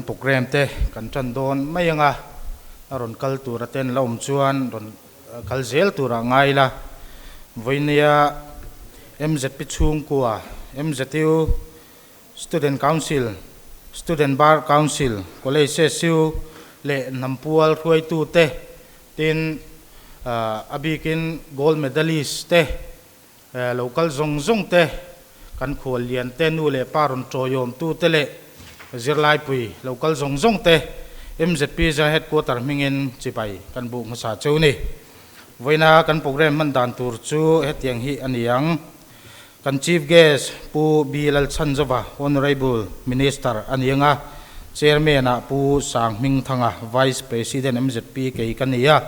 program te kan tan dawn mai anga a rawn kal tur a ten la awm chuan rawn kal zel turah ngai ila. Vawinia MZP chhungkua, MZU Student Council, Student Bar Council, College SU leh hnampual hruaitute tin a bikin Gold Medalist te Lo kal zawng zawng te, kan khual lian te, nu leh pa rawn tawiawmtu te leh zirlaipui lo kal zawng zawng te MZP General Headquarter hmingin chibai kan buh hmasa cheu ni. Vawiina kan programme hman dan tur chu hetiang hi a ni ang. Kan Chief Guest Pu B Lalchhanzova, Honourable Minister a ni ang a, Chairman ah Pu Sanghmingthanga, Vice President MZP kei ka ni a.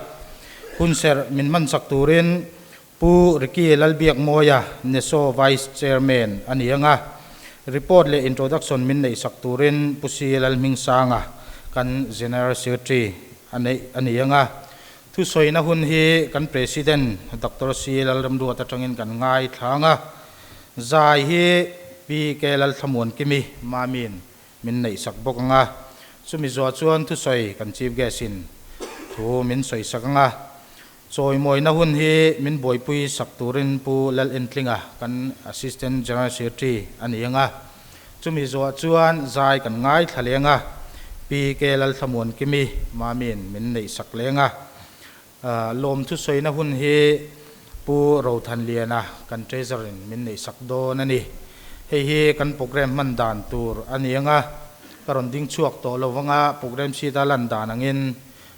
Hunserh min hmansak turin Pu Ricky Lalbiakmawia, NESO Vice Chairman a ni ang a, report leh introduction min neihsak turin Pu Si Lalhmingsanga kan General Secretary a neih a ni ang a. Thusawina hun hi kan President Doctor Si Lalramruat atangin kan ngaithla ang a, zai hi Pi K Lalthlamuankimi, Mami'n, min neihsak bawk ang a, chumi zuah chuan thusawi kan Chief Guest-in thu min sawisak ang a. Chawimawina hun hi min buaipui sak turin Pu Lalentlinga kan Assistant General Secretary a ni ang a, chumi zuah chuan zai kan ngaithla leng a, Pi K Lalthlamuankimi Mami'n min neihsak leng a. Lawmthusawina hun hi Pu Rothanliana kan Treasurer-in min neihsak dawn a ni. Hei hi kan programme hman dan tur a ni ang a, ka rawn ding chhuak tawh lo vang a, programme sheet a lan dan angin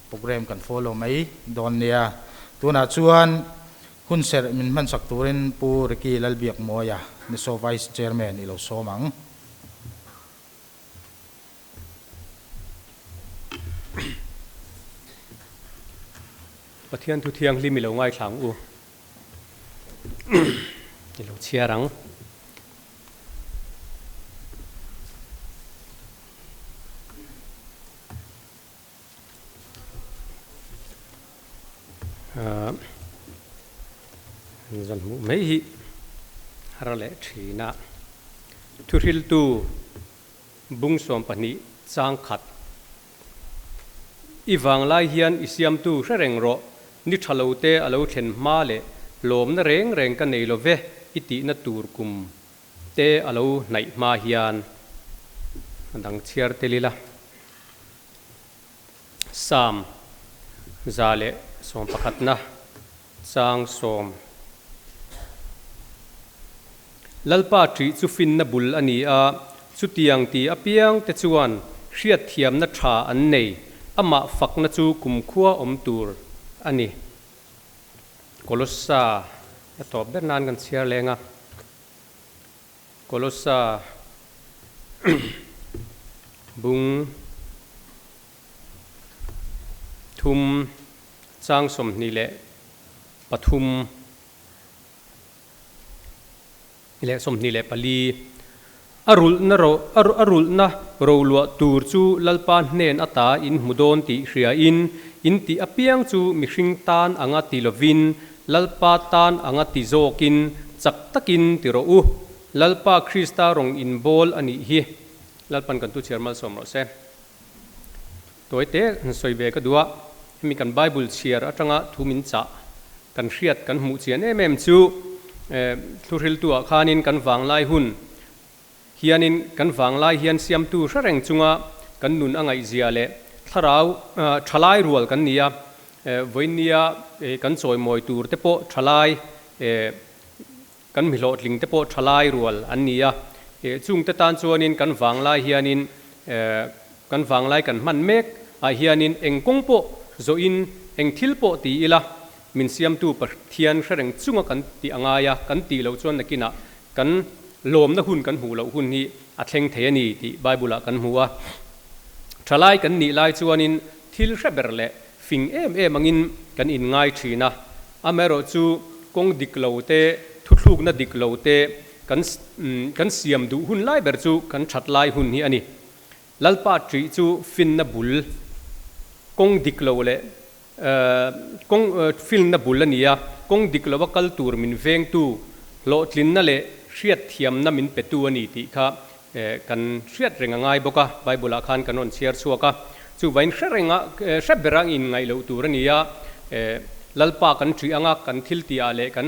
Programme kan follow mai dawn nia. Tunah chuan hun serh min hmansak turin Pu Ricky Lalbiakmawia, NESO Vice Chairman i lo sawm ang. Pathian thu thianghlim i lo ngaithla ang u. I lo chhiar ang. Zan hmuh mai hi har leh thin a. Thuhriltu bung 20 chang khat. I vanglai hian i siamtu hre reng rawh, ni tha lo te a lo thlen hma leh lawmna reng reng ka nei lo ve i tihna tur kum te a lo hnaih hma hian a dang chhiar tel ila. Psalm 111 chang 10. Lalpa ṭih chu finna bul a ni a, chutiang ti apiang te chuan hriatthiamna ṭha an nei, amah fakna chu kumkhua awm tur a ni. Kolossa a tawp ber nan kan chhiar leng a. Kolossa bung thum chang 23 leh 24. A rulhna ro a rulhna roluah tur chu Lalpa hnen ata in hmu dawn tih hriain in tih apiang chu mihring tan anga ti lovin Lalpa tan anga ti zawkin chak takin ti rawh u. Lalpa Krista rawng inbawl a nih hi. Lalpan kan tu chhiar malsawm rawh se. Tawi te han sawi ve ka duh a, hemi kan Bible chhiar atanga thu min chah kan hriat kan hmuh chian em em chu Thuhriltu-ah khanin kan vanglai hun hianin kan vanglai hian siamtu hre reng chunga kan nun a ngaihzia leh thlarau thalai rual kan ni a, vawinia kan chawimawi tur te pawh thalai Kan mi hlawhtling te pawh tha lai rual an ni a, chung te tan chuanin kan vanglai hianin kan vanglai kan hman mek ah hianin eng kawng pawh zawhin eng thil pawh ti ila min siamtu Pathian hre reng chunga kan tih a ngai a, kan tih loh chuan nakinah kan lawmna hun kan hmuh loh hun hi a thleng thei a ni tih Bible ah kan hmu a. Tha lai kan nih lai chuanin thil hre ber leh Fing em em angin kan inngai thin a, amaherawhchu kawng dik lo te, thuthlukna dik lo te kan kan siam duh hun lai ber chu kan that lai hun hi a ni. Lalpa ṭih chu finna bul, kawng dik lo leh kawng finna bul a ni a, kawng dik lova kal tur min vengtu, hlawhtlinna leh hriatthiamna min petu a ni tih kha Kan hriat reng a ngai bawk a, Bible-ah khan kan rawn chhiar chhuak a, chuvain hre renga hre bera inngaih loh tur a ni a, Lalpa kan ṭih anga kan thil tihah leh kan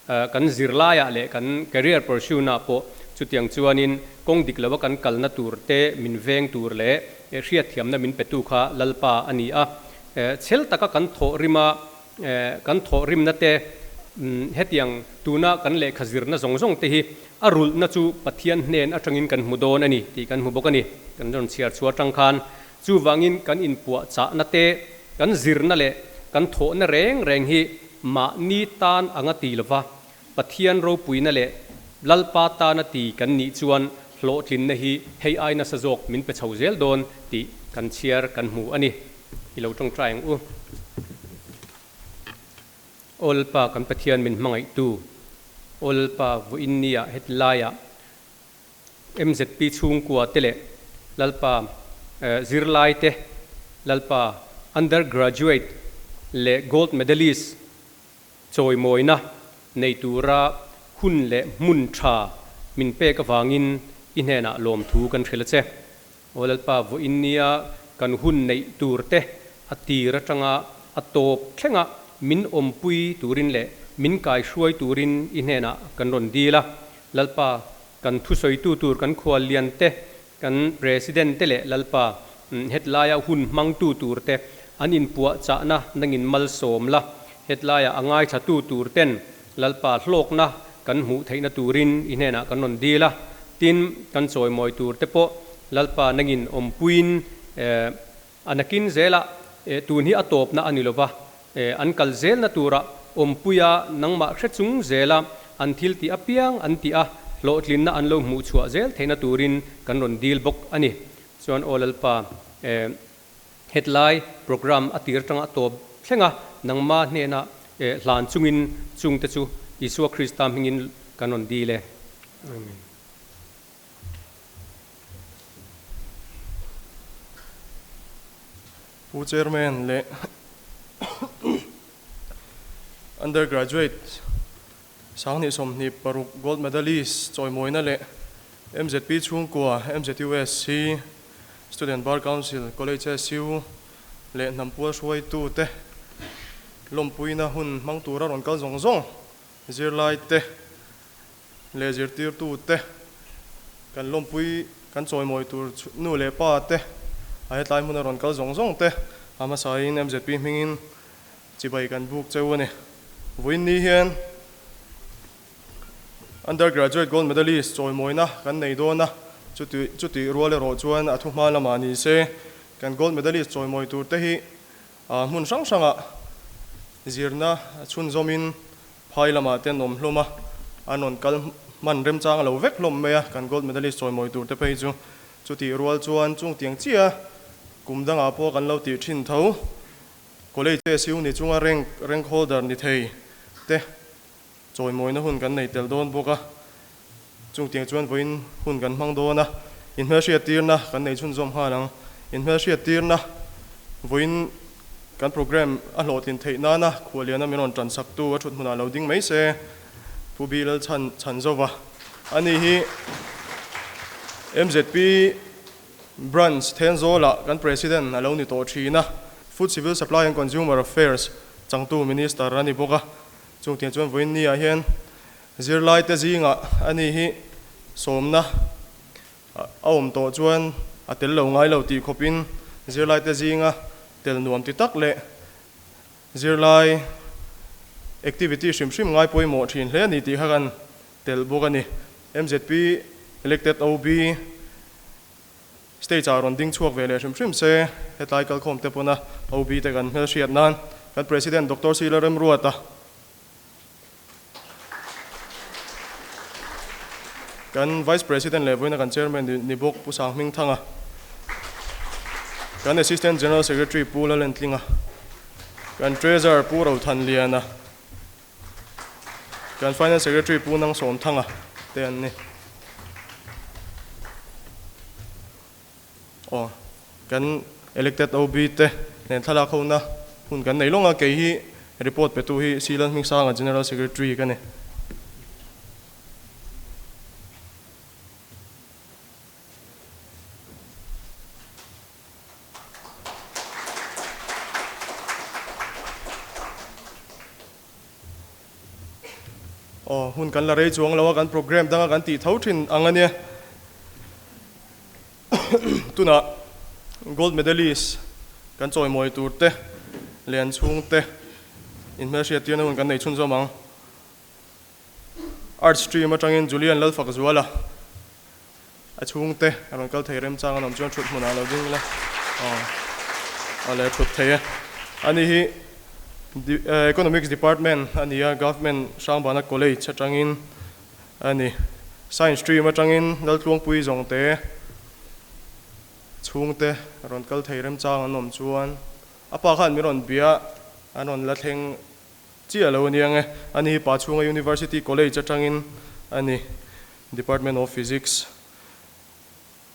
kan zirlaiah leh kan career pursuit-ah pawh chutiang chuanin kawng dik loa kan kalna tur te min veng tur leh hriatthiamna min petu kha Lalpa a ni a. Chhel taka kan thawh rima Kan thawhrimna te, hetiang tuna kan lehkha zirna zawng zawng te hi a rulhna chu Pathian hnen atangin kan hmu dawn a ni tih kan hmu bawk a ni. Kan rawn chhiar chhuah atang khan chuvangin kan inpuahchahna te, kan zirna leh kan thawhna reng reng hi mahni tan anga ti lova Pathian ropuina leh Lalpa tana ti kan nih chuan hlawhtlinna hi hei ai nasa zawk min pe chho zel dawn tih kan chhiar kan hmu a ni. I lo tawngtai ang u. Aw Lalpa kan Pathian min hmangaihtu, Aw Lalpa vawiin nia heti laiah MZP chhungkua te leh Lalpa zirlai te, Lalpa undergraduate leh gold medalist Chawimawina nei tura hun leh hmun tha min pek avangin i hnenah lawmthu kan hrilh a che. Aw Lalpa, vawiin nia kan hun neih tur te a tir atanga a tawp thlenga min awmpui turin leh min kaihruai turin i hnenah kan rawn dil a. Lalpa, kan thusawitu tur kan khuallian te, kan President te leh Lalpa, hetlaia hun hmangtu tur te an inpuahchahna nangin malsawm la, hetlaia a ngaithlatu tur ten Lalpa hlawkna kan hmuh theihna turin i hnenah kan rawn dil a, tin, kan chawimawi tur te pawh Lalpa nangin awmpuiin a nakin zelah tun hi a tawpna a ni lova, an kal zelna tura awmpuia nangmah hre chung zela an thil tih apiang an tih a, hlawhtlinna an lo hmuh chhuah zel theihna turin kan rawn dil bawk a ni. Chuan aw Lalpa, hetlai program a tir atanga a tawp thleng a, nangma hnena hlan chungin chungte chu Isua Krista hmingin kan rawn dil e. Amen. Pu Chairman leh Undergraduate 26 Gold Medalist chawimawina leh MZP chhungkua, MZUSC, Student Bar Council, College SU leh hnam pual hruaitute lawmpuina hun hmang tura rawn kal zawng zawng zirlaite leh zirtirtute kan lawmpui kan chawimawi tur nu leh pa te a hetlai hmuna rawn kal zawng zawng te a hmasain MZP hmingin chibai kan buk cheu a ni. Vawiin ni hian Undergraduate Gold Medalist chawimawina kan nei dawn a, chuti chutih rual erawh chuan a thuhma lamah ni se kan Gold Medalist chawimawi tur te hi hmun hrang hrangah zirna chhunzawmin phai lamah te an awm hlawm a, an rawn kal hman remchang lo vek hlawm mai a, kan Gold Medalist chawimawi tur te phei chu chutih rual chuan chungtiang chiah kum dangah pawh kan lo tih thin tho. College SU ni chunga rank rank holder ni thei te chawimawina hun kan nei tel dawn bawk a, chungtiang chuan vawiin hun kan hmang dawn a, inhmelhriattirna kan nei chhunzawm nghal ang. Inhmelhriattirna vawiin kan program a hlawhtlin theih nana khualiana min rawn tansaktu a thut hmunah lo ding mai se, Pu Bi Lalchhan Chhanzova a ni hi MZP Branch Thenzawlah kan President a lo ni tawh thin a, Food Civil Supply and Consumer Affairs changtu Minister a ni bawk a. Chungtiang chuan vawiin ni ah hian zirlaite zingah a ni hi sawmna a awm tawh chuan a tel lo ngai lo tih khawpin zirlaite zinga tel nuam ti tak leh zirlai activity hrim hrim ngai pawimawh thin hle a ni tih kha kan tel bawk a ni. MZP elected OB stage ah rawn ding chhuak ve leh hrim hrim se, hetlai kalkhawm te pawna OB te kan hmelhriat nan kan President Doctor Sila Remruata, kan Vice President leh vawiina kan Chairman ni bawk Pu Sanghmingthanga, kan Assistant General Secretary Pu Lalentlinga, kan Treasurer Pu Rothanliana, Kan Finance Secretary Pu Nang Sawmthanga te an ni. Aw, kan elected OB te nen thlalak hona hun kan nei lawng a, kei hi report petu hi C Lalhmingsanga General Secretary ka ni. Aw, hun kan la rei chuang lo a, kan programme danga kan tih tho thin ang a nia. Tunah gold medalist kan chawimawi tur te leh an chhungte inhmelhriat tirna hun kan nei chhunzawm ang. Arts stream atangin Julian Lalfakzuala a chhungte a rawn kal thei remchang an awm chuan thut hmunah a lo ding ila aw a leh thut thei e. Ani hi Economics Department a ni a, Government Hrangbana College atangin a ni. Science stream atangin Laltluangpui zawngte chhungte rawn kal thei remchang an awm chuan a pa khan min rawn bia an rawn la thleng chiah lo aniang e. Ani hi pa chhunga University College atangin a ni, Department of Physics.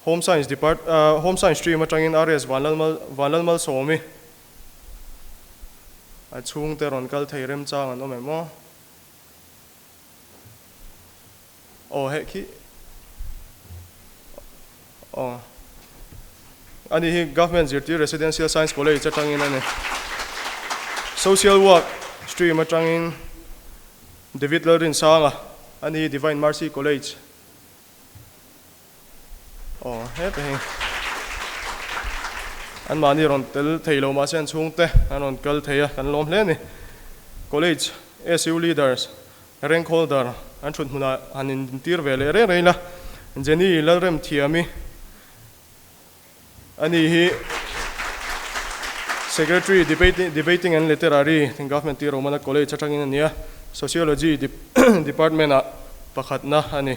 Home Science Depart Home Science stream atangin RS Vanlalmal Vanlalmalsawmi a chhungte rawn kal thei remchang an awm em aw? Aw heh khi aw ani hi Government Zirtir Residential Science College atangin a ni. Social Work stream atangin David Lalrinsanga ani hi Divine Mercy College Aw heta hi anmahni rawn tel thei lo mahse an chhungte an rawn kal thei a, kan lawm hle a ni. College SU leaders, rank holder an thut hmunah han intir ve leh reng reng ila, Jenny Lalremthiami ani hi Secretary Debating and Literary Government T Romana College atangin a ni a, Sociology Department ah pakhatna a ni.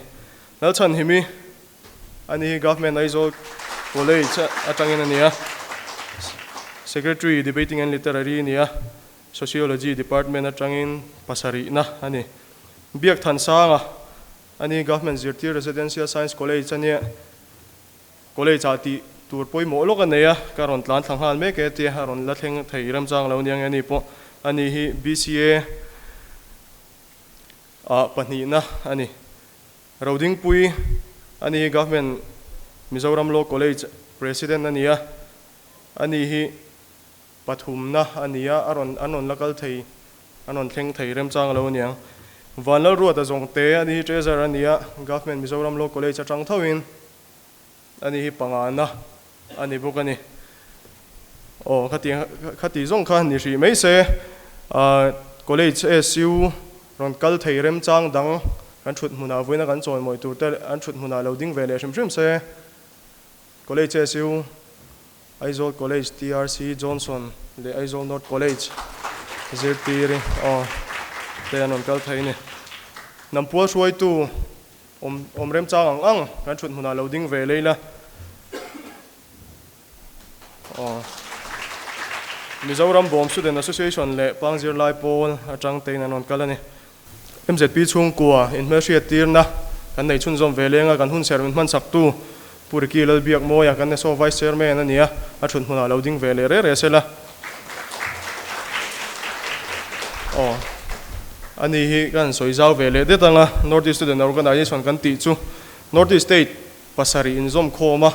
Lalchhanhimi a ni hi Government Aizawl College atangin a ni a, Secretary Debating and Literary a ni a, Sociology Department atangin pasarihna a ni. Biak Thansanga a ni Government Zirtir Residential Science College a nia, College ah tih tur pawimawh lawk a nei a, ka rawn tlan thla nghal mek e tia a rawn la thleng thei remchang lo nia nge ni pawh a ni hi BCA ah pahnihna a ni. Rodingpui a ni hi Government Mizoram Law College President a ni a, a ni hi pathumna a ni a, a rawn an rawn la kal thei an rawn thleng thei remchang lo aniang. Vanlalruata Zawngte a ni hi Treasurer a ni a, Government Mizoram Law College atang thoin a ni hi pangana a ni bawk a ni. Aw khati khati zawng kha ni hrih mai se, College SU rawn kal thei remchang dang kan thut hmunah vawiina kan chawimawi tur te an thut hmunah lo ding ve leh hrim hrim se. College SU, Aizawl College TRC Johnson leh Aizawl North College zirtiri aw te an rawn kal thei a ni. Hnampual hruaitu Awm awm remchang ang ang kan thut hmunah lo ding ve lei la. Aw. Mizoram Bawm Student Association leh Pang Zirlai Pawl atang tein an rawn kal a ni. MZP chhungkua inhmelhriat tirna kan nei chhunzawm ve lenga kan hun ser min hmansak tu Pu Ricky Lalbiakmawia kan NESO Vice Chairman a ni a, a thut hmunah lo ding ve leh reh reh sela. Aw, ani hi ka han sawi zau ve leh det ang a, North East Student Organisation kan tih chu North East State pasarih inzawm khawma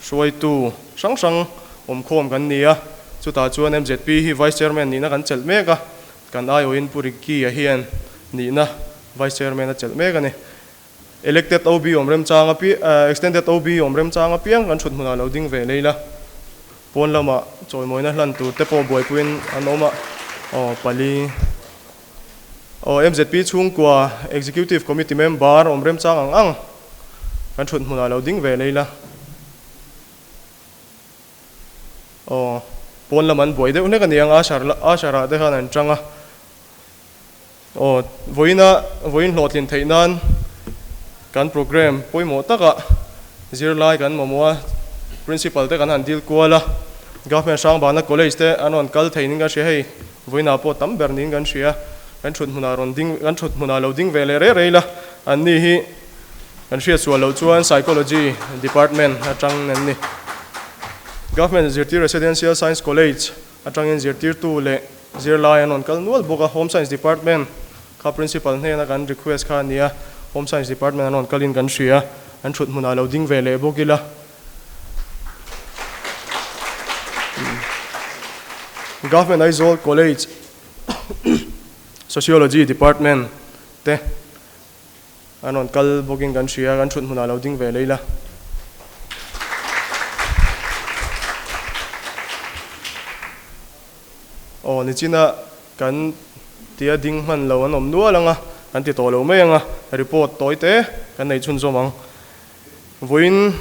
hruaitu hrang hrang awm khawm kan ni a, chutah chuan MZP hi Vice Chairman nihna kan chelh mek a, kan aiawhin Pu Ricky-a hian nihna Vice Chairman a chelh mek a ni. Elected OB awm remchang api Extended OB awm remchang apiang kan thut hmunah lo ding ve lei la. Pawn lamah chawimawina hlan tur te pawh buaipuiin an awm a, aw pali. Aw MZP chhungkua Executive Committee member awm remchang ang ang kan thut hmunah lo ding ve lei la. Aw pawn lam an buai deuh hlek a niang Ashar Asharah te khan an chang a. Aw, vawiina vawiin hlawhtlin theih nan kan programme pawimawh takah zirlai kan mamawh a, Principal te kan han deal kual a, Government Hrangbana College te an rawn kal thei niin kan hria hei, vawiinah pawh tam ber niin kan hria, kan thut hmunah rawn ding, kan thut hmunah lo ding ve leh rei rei la, an ni hi kan hriat sual loh chuan Psychology Department atang an ni. Government Zirtir Residential Science College Atangin zirtirtu leh zirlai an rawn kal nual bawk a, Home Science Department kha Principal hnena kan request kha a ni a, Home Science Department an rawn kalin kan hria, an thut hmunah lo ding ve leh bawk ila. Government Aizawl College Sociology Department te. An rawn kal bawkin kan hria, kan thut hmunah lo ding ve leh ila. Aw, nichina kan tia ding hman lo an awm nual ang a, kan ti tawh lo mai ang a, report tawi te kan nei chhunzawm ang. Vawiin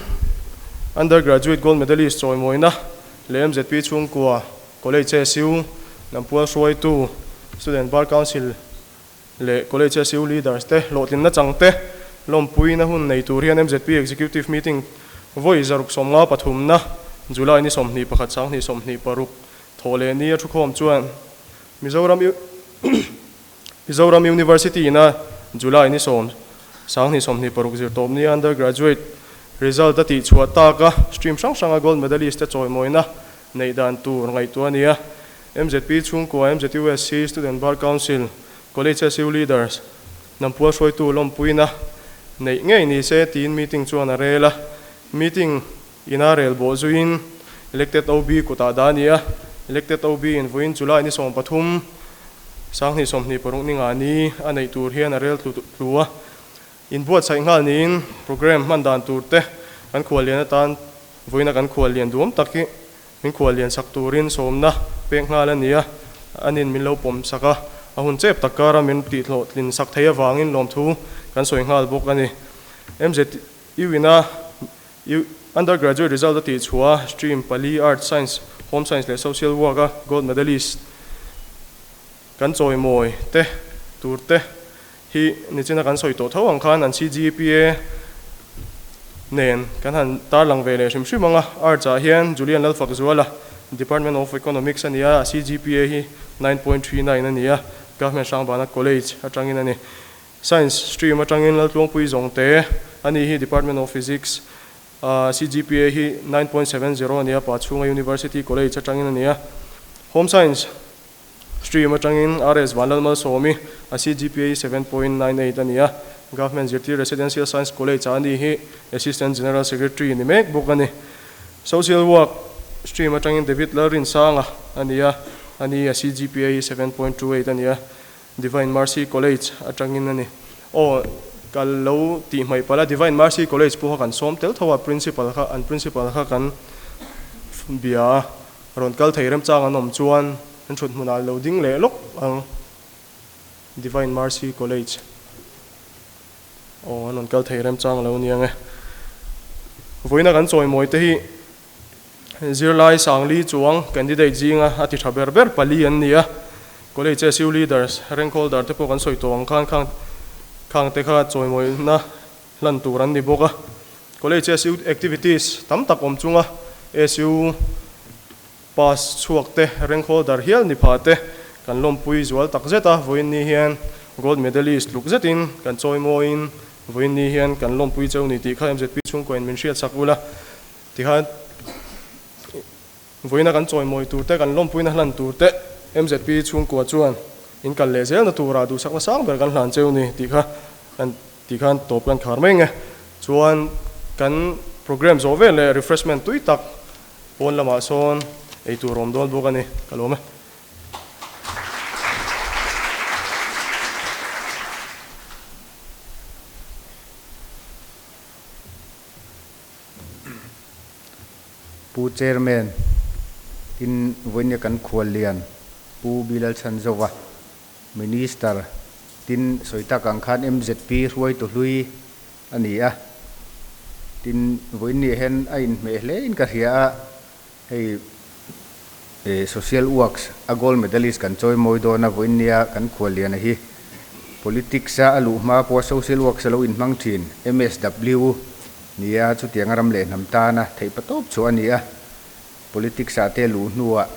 Undergraduate Gold Medalist chawimawina leh MZP chhungkua College SU Lampual hruaitu Student Bar Council leh College SU Leaders te hlawhtlinna chang te lawmpuina hun nei tur hian MZP Executive Meeting vawi 153 na July ni 21 2026 thawh leh ni a thukhawm chuan Mizoram Mizoram University ina July ni 10 2026 zirtawp ni Undergraduate result a tihchhuah taka stream hrang hranga Gold Medalist te chawimawina neih dan tur ngaihtuah a ni a. MZP chhungkua, MZUSC, Student Bar Council, College SU Leaders, Hnampual hruaitu lawmpuina neih ngei ni se tiin meeting chuan a rel a. Meeting ina rel bawh zuiin Elected OB kutah dah a ni a. Elected OB in vawiin July ni 13, 2026 ni nga ni a neih tur hian a rel tlu a. Inbuatsaih nghal niin programme hman dan tur te kan khuallian atan vawiina kan khuallian duam tak hi min khuallian sak turin sawmna pek nghal a ni a, anin min lo pawm sak a, a hun chep tak kara min tihhlawhtlin sak thei avangin lawmthu kan sawi nghal bawk a ni. MZU ina Undergraduate result a tihchhuah a, stream pali Arts, Science, Home Science leh Social Work a Gold Medalist kan chawimawi te tur te hi nichina kan sawi tawh tho ang khan an CGPA nen kan han tarlang ve leh hrim hrim ang a. Arts ah hian Julian Lalfakzuala, Department of Economics a ni a, a CGPA hi 9.39 a ni a, Government Hrangbana College atangin a ni. Science stream atangin Laltluangpui Zawngte a ni hi Department of Physics, a CGPA hi 9.70 a ni a, Pachhunga University College atangin a ni a. Home Science Stream atangin RS Vanlalmalsawmi, a CGPA hi 7.98 a ni a, Government Zirtir Residential Science College ah a ni hi Assistant General Secretary ni mek bawk a ni. Social Work Stream atangin David Lalrinsanga a ni a, a ni a CGPA hi 7.28 a ni a, Divine Mercy College atangin a ni. Aw, ka lo tih hmaih palh a, Divine Mercy College pawh kha kan sawm tel tho a, Principal kha, an Principal kha kan bia a. Rawn kal thei remchang an awm chuan an thut hmunah lo ding leh lawk ang. Divine Mercy College. Aw, an rawn kal thei remchang lo nia nge. Vawiina kan chawimawi te hi zirlai Sangli chuang candidate zinga a ti tha ber ber pali an ni a. College SU leaders, rank holder te pawh kan sawi tawh ang khan khang khang te kha chawimawina hlan tur an ni bawk a. College SU activities tam tak awm chunga SU pass chhuak te, rank holder hial ni pha te kan lawmpui zual tak zet a, vawiin ni hian gold medalist tluk zetin kan chawimawiin vawiin ni hian kan lawmpui cheu ni tih kha MZP chhungkaw in min hriatsak ula tikhan Vawiina kan chawimawi tur te, kan lawmpuina hlan tur te MZP chhungkua chuan in kal leh zelna turah duhsakna sang ber kan hlan cheu ni tih kha kan tih khan tawp kan khar mai nge. Chuan kan programme zawh vel leh refreshment tui tak pawn lamah sawn ei tur awm dawn bawk a ni. Ka lawm e. Pu Chairman, tin vawinia kan khuallian Pu Bilal Chhanzova, Minister, tin sawi tak ang khan MZP hruaitu hlui a ni a, tin vawinia hian a inhmeh hle in ka hria a, hei Social Works a Gold Medalist kan chawimawi dawn a, vawinia kan khualliana hi Politics a a luh hma pawha Social Works a lo inhmang thin, MSW, Nia, chutianga ram leh hnam tana theih pa tawp chu a ni a. Politics ah te luh hnuah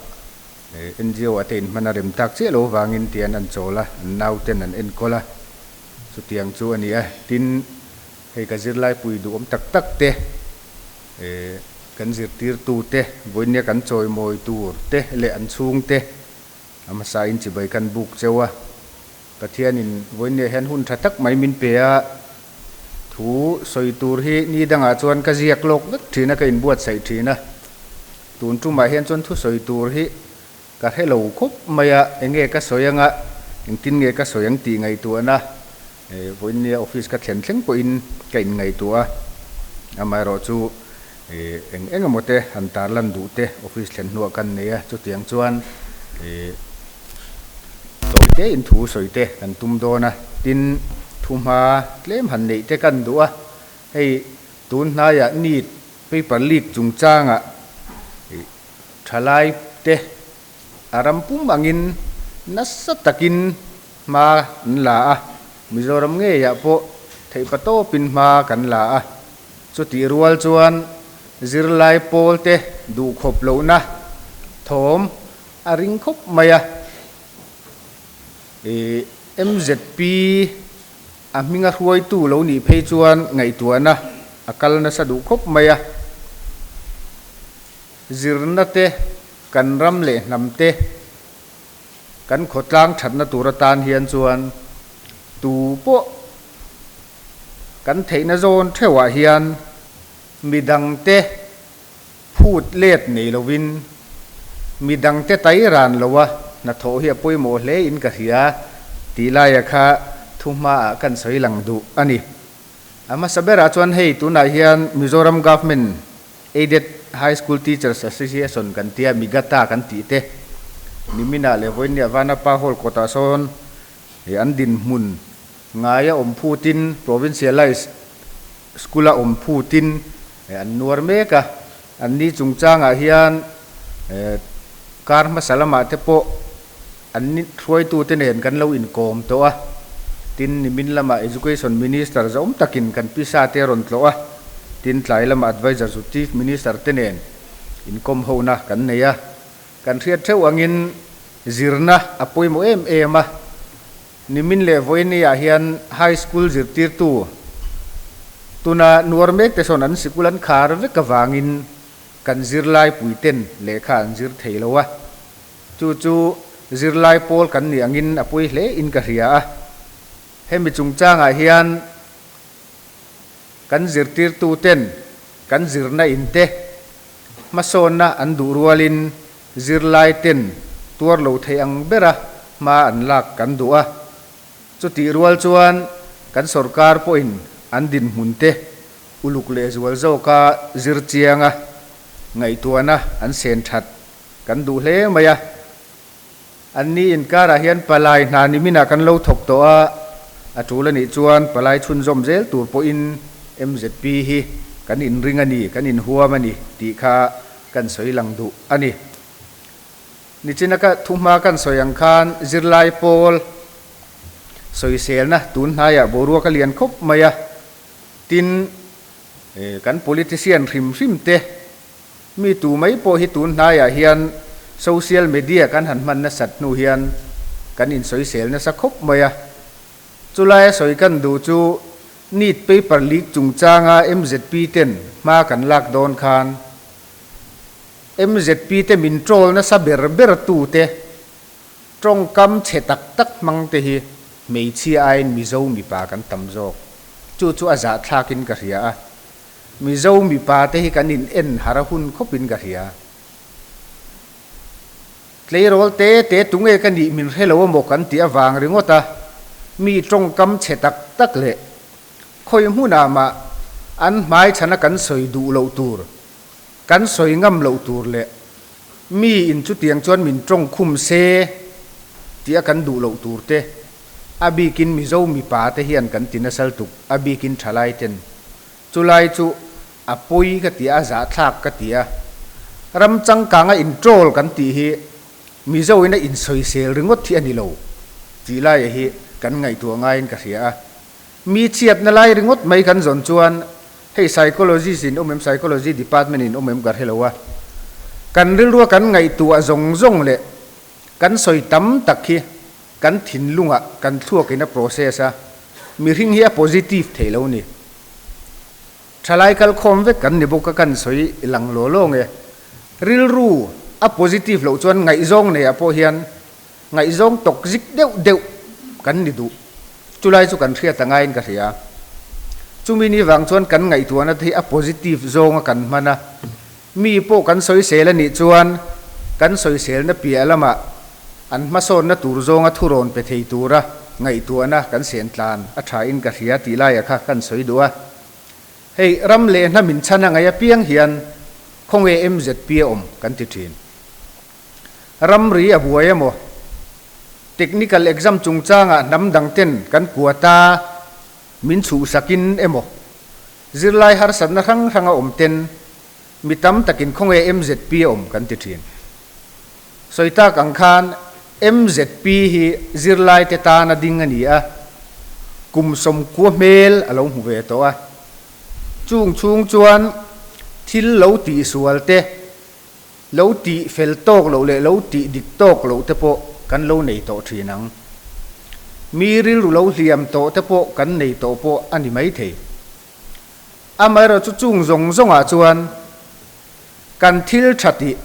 NGO ah te inhman a rem tak chiah lo vangin tian an chawl a, an nauten an enkawl a, chutiang chu a ni a. Tin, hei ka zirlaipui duhawm tak tak te, kan zirtirtu te, vawinia kan chawimawi tur te leh an chhung te a hmasa in chibai kan buk cheu a. Pathianin vawinia hian hun tha tak mai min pe a. Thu sawi tur hi ni dangah chuan ka ziak lawk vek thin a, ka inbuatsaih thin a. Tun tumah hian chuan thu sawi tur hi ka hre lo khawp mai a, enge ka sawi anga, engtin nge ka sawi ang tih ngaihtuahna Vawiinnia office ka thlen thleng pawhin ka inngaihtuah a, amaherawh chu eng eng emaw te han tarlan duh te office thlen hnuah kan nei a, chutiang chuan tawi te in thu sawi te kan tum dawn a, tin thu hma tlem han neih te kan duh a, hei tun hnaiah NEET paper leak chungchangah thalai te A ram pum angin nasa takin hma an la a, Mizoram ngeiah pawh theihpa tawpin hma kan la a. Chutih rual chuan zirlai pawlte duhkhawp lohna thawm a ring khawp mai a. MZP a hminga hruaitu lo nih phei chuan ngaihtuahna a kal nasa duh khawp mai a. Zirna te, kan ram leh hnam te, kan khawtlang thatna tur atan hian chuan tu pawh kan theihna zawn theuhah hian midangte phut let nei lovin midangte tai ran loa hnathawh hi a pawimawh hle in ka hria tih laia kha thu hmaah kan sawi lang duh a ni. A hmasa berah chuan hei tunah hian Mizoram Government Aided High School Teachers Association kan tia, MIGATA kan tih te, niminah leh vawiinniah Vanapa Hall kawtah sawn an dinhmun ngaia awm phutin Provincialised School-a awm phutin an nuar mek a. Anni chungchangah hian kar hmasa lamah te pawh an hruaitute nen kan lo inkawm tawh a, tin nimin lamah Education Minister zawm takin kan pisa te a rawn tlawh a, tin tlai lamah Advisor chu Chief Minister te nen inkawm hona kan nei a, kan hriat theuh angin zirna a pawimawh em em a, nimin leh vawiini-ah hian High School zirtirtu tuna nuar mek te sawn an sikul an khar vek avangin kan zirlai puiten lehkha an zir thei lo a. Chu chu zirlai pawl kan nih angin a pawi hle in ka hria a. Hemi chungchangah hian kan zirtirtuten kan zirna in te hmasawnna an duh rualin zirlai ten tuar lo thei ang bera hma an lak kan duh a. Chutih rual chuan kan sorkar pawhin an dinhmun te uluk lehzual zawka zir chianga ngaihtuahna an sen that Kan duh hle mai a. Anni inkarah hian palai hna niminah kan lo thawk tawh a, a tul a nih chuan palai chhunzawm zel tur pawhin MZP hi kan inring a ni, kan inhuam a ni tih kha kan sawi lang duh a ni. Nichina ka thuhma kan sawi ang khan zirlai pawl sawiselna tun hnaiah boruak a lian khawp mai a, tin kan politician hrim hrim te Mi tu mai pawh hi tun hnaiah hian social media kan han hman nasat hnu hian kan insawisel nasa khawp mai a. Chulaia sawi kan duh chu NEET paper leak chungchanga MZP ten hma kan lak dawn khan MZP te min troll nasa ber ber tute tawngkam chhe tak tak hmang te hi hmeichhia aiin Mizo mipa kan tam zawk. Chu chu a zahthlakin ka hria a. Mizo mipa te hi kan in en har a hun khawp in ka hria. Tleirawl te te tunge ka nih min hre lo amaw kan tih avang ringawt a, mi tawngkam chhe tak tak leh khawi hmunah mah an hmai chhana kan sawi duh loh tur, kan sawi ngam loh tur leh mi in chutiang chuan min tawng khum se tih a kan duh loh tur te a bikin Mizo mipa te hian kan ti nasal tuk, a bikin thalai ten. Chulai chu a pawi ka ti a, zahthlak ka ti a. Ram changkanga introll kan tih hi Mizo in a insawisel ringawt hi a ni lo tih laia hi kan ngaihtuah ngaiin ka hria a. Mi chhiatna lai ringawt mai kan zawn chuan hei psychologist in awm em, psychology department in awm em ka hre lo a. Kan rilrua kan ngaihtuah zawng zawng leh kan sawi tam tak hi kan thinlungah kan thluakin a process a, mihring hi a positive thei lo ni. Thalai kalkhawm vek kan ni bawk a kan sawi lang law law nge. Rilru a positive loh chuan ngaihzawng neiah pawh hian ngaihzawng toxic deuh deuh kan ni duh. Chulai chu kan hriat angaiin ka hria. Chumi ni vang chuan kan ngaihtuahna te hi a positive zawnga kan hman a, Mi pawh kan sawisel a nih chuan kan sawiselna piah lamah an hmasawnna tur zawnga thurawn pe thei tura ngaihtuahna kan sen tlan a tha in ka hria tih laia kha kan sawi duh a. Hei ram leh hnam in chhan a ngaih apiang hian khawnge MZP a awm kan ti thin. Ramri a buai emaw, technical exam chungchangah hnam dang ten kan kuata min chhuhsakin emaw, zirlai harsatna hrang hrang a awm ten Mi tam takin khawnge MZP a awm kan ti thin. Sawi tak ang khan MZP hi zirlaite tana ding a ni a, kum sawmkua hmel a lo hmu ve tawh a. Chung chhung chuan thil lo tihsual te, lo tih fel tawk loh leh lo tih dik tawk loh te pawh kan lo nei tawh thin ang. Mi rilru lo hliam tawh te pawh kan nei tawh pawh a ni maithei. Amaherawhchu chung zawng zawngah chuan kan thil tha tih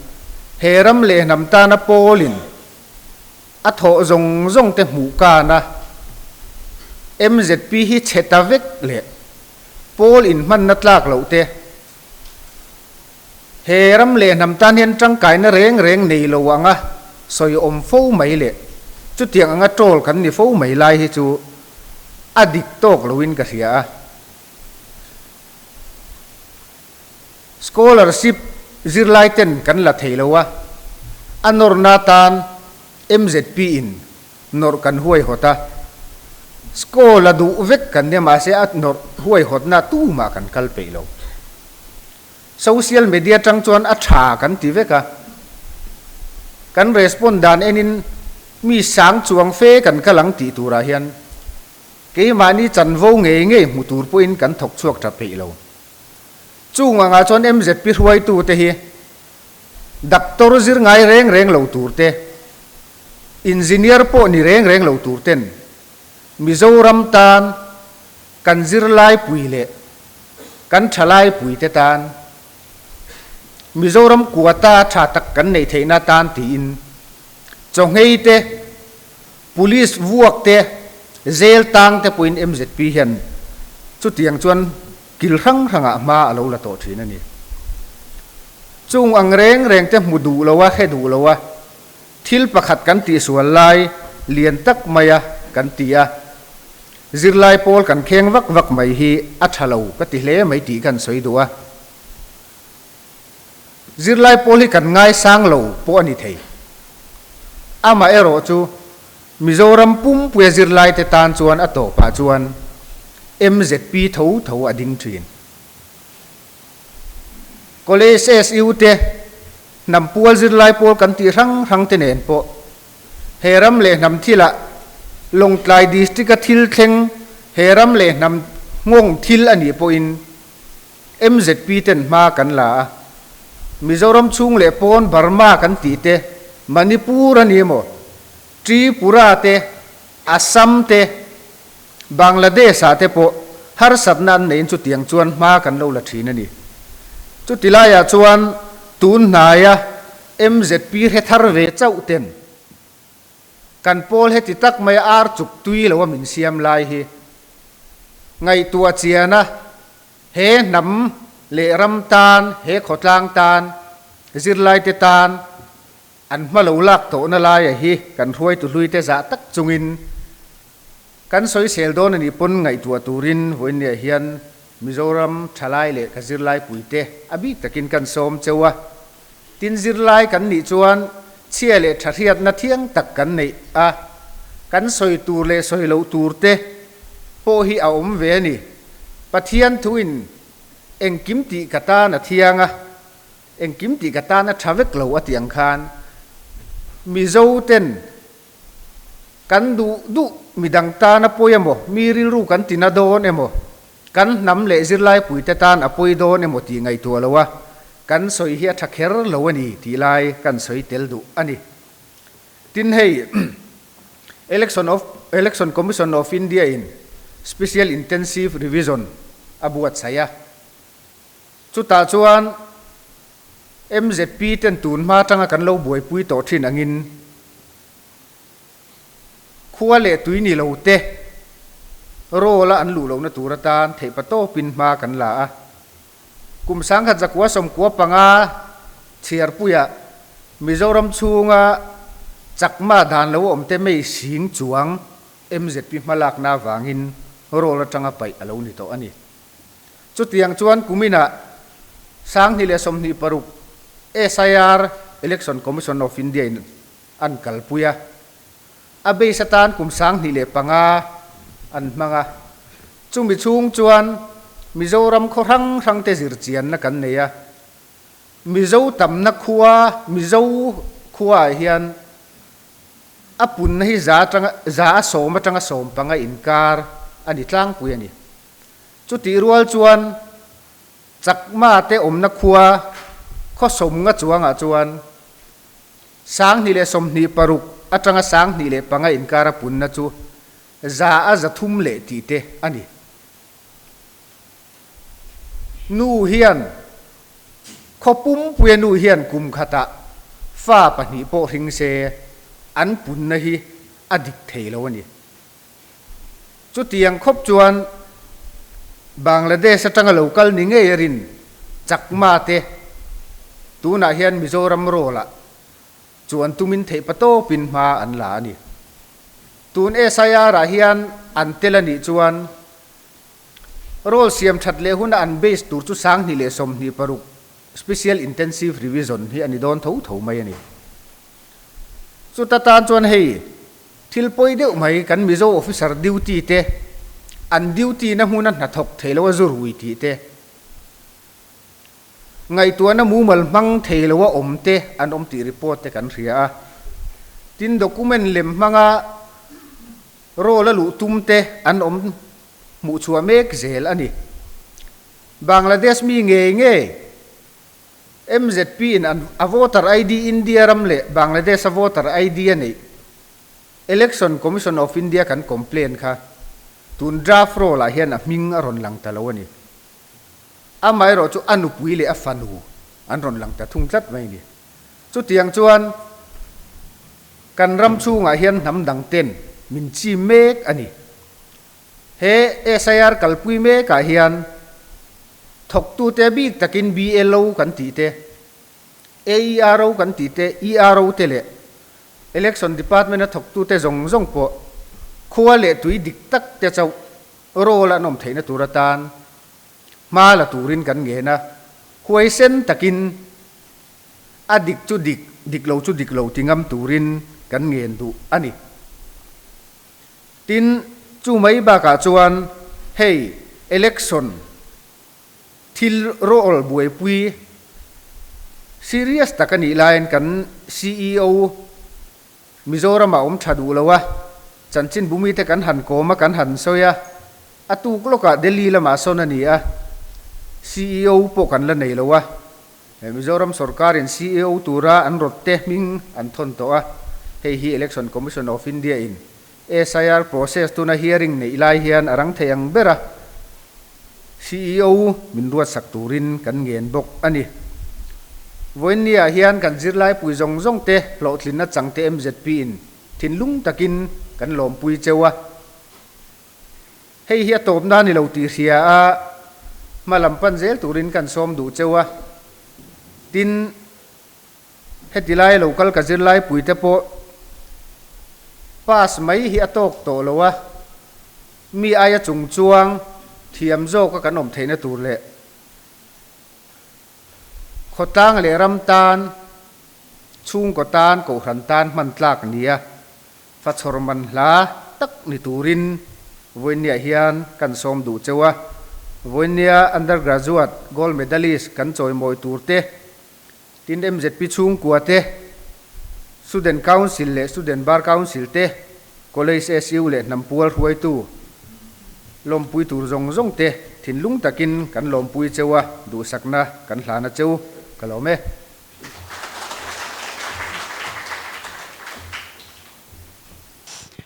he ram leh hnam tana pawlin a thawh zawng zawng te hmuh kana MZP hi chhe ta vek leh pawl inhmanna tlak loh te he ram leh hnam tan hian tangkaina reng reng nei lo anga sawi awm fo mai leh chutiang anga troll kan ni fo mai lai hi chu a dik tawk loin ka hria a. Scholarship zirlai ten kan la thei lo a, a nawrna tan MZP in nawrh kan huaihawt a, School a duh vek kan nia mahse a nawrh huaihawtna tumah kan kal peih lo. Social media tang chuan a tha kan ti vek a, kan respond dan enin mi sang chuang fe kan kal ang tih turah hian Keimahni chanvo ngei ngei hmu tur pawhin kan thawk chhuak tha peih lo. Chung angah chuan MZP hruaitute hi Doctor zir ngai reng reng lo tur te, Engineer pawh ni reng reng lo tur ten Mizoram tan kan zirlai pui leh kan thalai pui te tan Mizoram quota tha tak kan neih theihna tan tiin chawnghei te Police vuak te, jail tang te pawhin MZP hian chutiang chuan kil hrang hrangah hma a lo la tawh thin a ni. Chung ang reng reng te hmu duh lo a, hre duh lo a, thil pakhat kan tihsual lai lian tak maia kan ti a, zirlai pawl kan kheng vak vak mai hi a tha lo ka ti hle mai tih kan sawi duh a. Zirlai pawl hi kan ngaisang lo pawh a ni thei. Amaherawh chu Mizoram pumpuia zirlaite tan chuan a tawpah chuan MZP tho tho a ding thin. College SU te, hnam pual zirlai pawl kan tih hrang hrang te nen pawh he ram leh hnam thilah Lawngtlai District-a thil thleng he ram leh hnam nghawng thil a nih pawhin MZP ten hma kan la a, Mizoram chhung leh pawn Burma kan tih te, Manipur a ni emaw, Tripura te, Assam te, Bangladesh ah te pawh harsatna an neiin chutiang chuan hma kan lo la thin a ni. Chuti laiah chuan tun hnaia MZP hre thar ve chauh ten kan pawl heti tak mai ar chuk tui lo a min siam lai hi ngaihtuah chian a, he hnam leh ram tan, he khawtlang tan, zirlaite tan an hma lo lak tawhna laia hi kan hruaitu hluite zah tak chungin kan sawisel dawn a nih pawn ngaihtuah turin vawiinniah hian Mizoram thalai leh ka zirlai puite a bik takin kan sawm cheu a. Tin zirlai kan nih chuan chhia leh tha hriatna thiang tak kan neih a, kan sawi tur leh sawi loh tur te pawh hi a awm ve a ni. Pathian thuin engkim tih ka tan a thiang a, engkim tih ka tan a tha vek lo a tih ang khan Mizo ten kan duh duh midang tan a pawi emaw, mi rilru kan tina dawn emaw, Kan hnam leh zirlaipuite tan a pawi dawn emaw tih ngaihtuah lo a, kan sawi hi a tha kher lo a ni tih lai kan sawi tel duh a ni. Tin hei Election of Election Commission of India in Special Intensive Revision a buatsaih a, chutah chuan MZP ten tun hma atanga kan lo buaipui tawh thin angin Khua leh tui ni lo te roll a an luh lohna tur atan theihpa tawpin hma kan la a. Kum sangkhat zakua sawmkua panga chhiarpuiah Mizoram chhunga chakma dan lo awm te mei sing chuang MZP hmalakna avangin roll atanga paih a lo ni tawh a ni. Chutiang chuan kuminah 2026 SIR Election Commission of India in an kalpui a, a base atan kum 2005 an hmang a. Chumi chhung chuan Mizoram khaw hrang hrangte zirchianna kan nei a. Mizo tamna khua, Mizo khuaah hian a punna hi za atanga za a sawm atanga sawm panga inkar a ni tlangpui a ni. Chutih rual chuan Chakma te awmna khua khaw sawmnga chuangah chuan 2026 atanga 2005 inkar a punna chu za a 300 leh tih te a ni. Nu hian khaw pumpuia nu hian kum khatah fa pahnih pawh hring se an punna hi a dik thei lo a ni. Chutiang khawp chuan Bangladesh atanga lo kal ni ngei a rin Chakma te tunah hian Mizoram roll-ah chuan tumin theih patawpin hma an la a ni. Tun SIR-ah hian an tel a nih chuan roll siam that leh huna an base tur chu 2026 Special Intensive Revision hi a ni dawn tho tho mai a ni. Chuta tan chuan hei thil pawi deuh mai kan Mizo officer duty te an duty na hmuna hnathawk thei lo a zu rui tih te, ngaihtuahna mumal hmang thei lo a awm te an awm tih report te kan hria a. Tin document lem hmanga roll a luh tum te an awm hmuh chhuah mek zel a ni. Bangladesh mi ngei ngei MZP in an a voter ID India ram leh Bangladesh a voter ID a neih Election Commission of India kan complain kha tun draft roll ah hian a hming a rawn lang ta lo a ni. Amaherawh chu a nupui leh a fanu an rawn lang ta thung tlat mai a ni. Chutiang chuan kan ram chhungah hian hnam dang ten min chim mek a ni. He SIR kalpui mekah hian thawktute bik takin BLO kan tih te, AERO kan tih te, ERO te leh Election Department-a thawktute zawng zawng pawh khua leh tui dik tak te chauh role an awm theihna tur atan hma la turin kan ngen a, huaisen takin a dik chu dik, dik lo chu dik lo ti ngam turin kan ngen duh a ni. Tin, chu mai bakah chuan hei election thil roll buaipui serious tak a nih laiin kan ceo Mizoram-ah awm tha duh lo a, chanchinbu mite kan han kawm a, kan han sawi a, a tuk lawkah Delhi lamah sawn a ni a, ceo pawh kan la nei lo a, Mizoram sorkarin ceo tura an rawtte hming an thawn tawh a, hei hi Election Commission of India in SIR process tuna hearing neih lai hian a rang thei ang ber a, ceo min ruatsak turin kan ngen bawk a ni. Vawiinniah hian kan zirlaipui zawng zawng te hlawhtlinna changte MZP in thinlung takin kan lawmpui cheu a. Hei hi a tawpna a ni lo tih hria a, hma lam pan zel turin kan sawm duh cheu a. Tin, heti lai lo kal ka zirlaipui te pawh pass mai hi a tawk tawh lo a, mi aia chung chuang thiam zawka kan awm theihna tur leh khawtlang leh ram tan, chhungkaw tan, kohhran tan hman tlak nia Fachhawr man hla tak ni turin vawiinniah hian kan sawm duh cheu a. Vawiinnia undergraduate gold medalist kan chawimawi tur te, tin MZP chhungkua te, Student Council leh Student Bar Council te, College SU leh hnampual hruaitu lawmpui tur zawng zawng te thinlung takin kan lawmpui cheu a, duhsakna kan hlana cheu ka lawm e.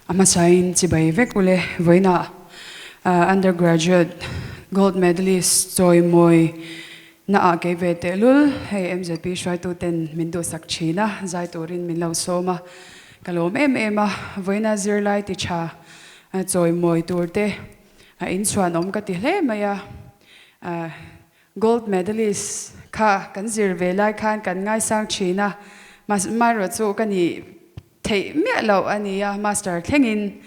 A hmasain chibai vek ule vawiinah undergraduate gold medalist chawimawi na ah kei ve tehlul hei MZP hruaitu ten min duhsak thin a, zai turin min lo sawm a, ka lawm em em a, vawiina zirlai ti tha chawimawi tur te a inchhuanawm ka ti hle mai a. Gold medalist kha kan zir ve lai khan kan ngaisang thin a, mahse amaherawhchu ka nih theih miah loh a ni a, Master thlengin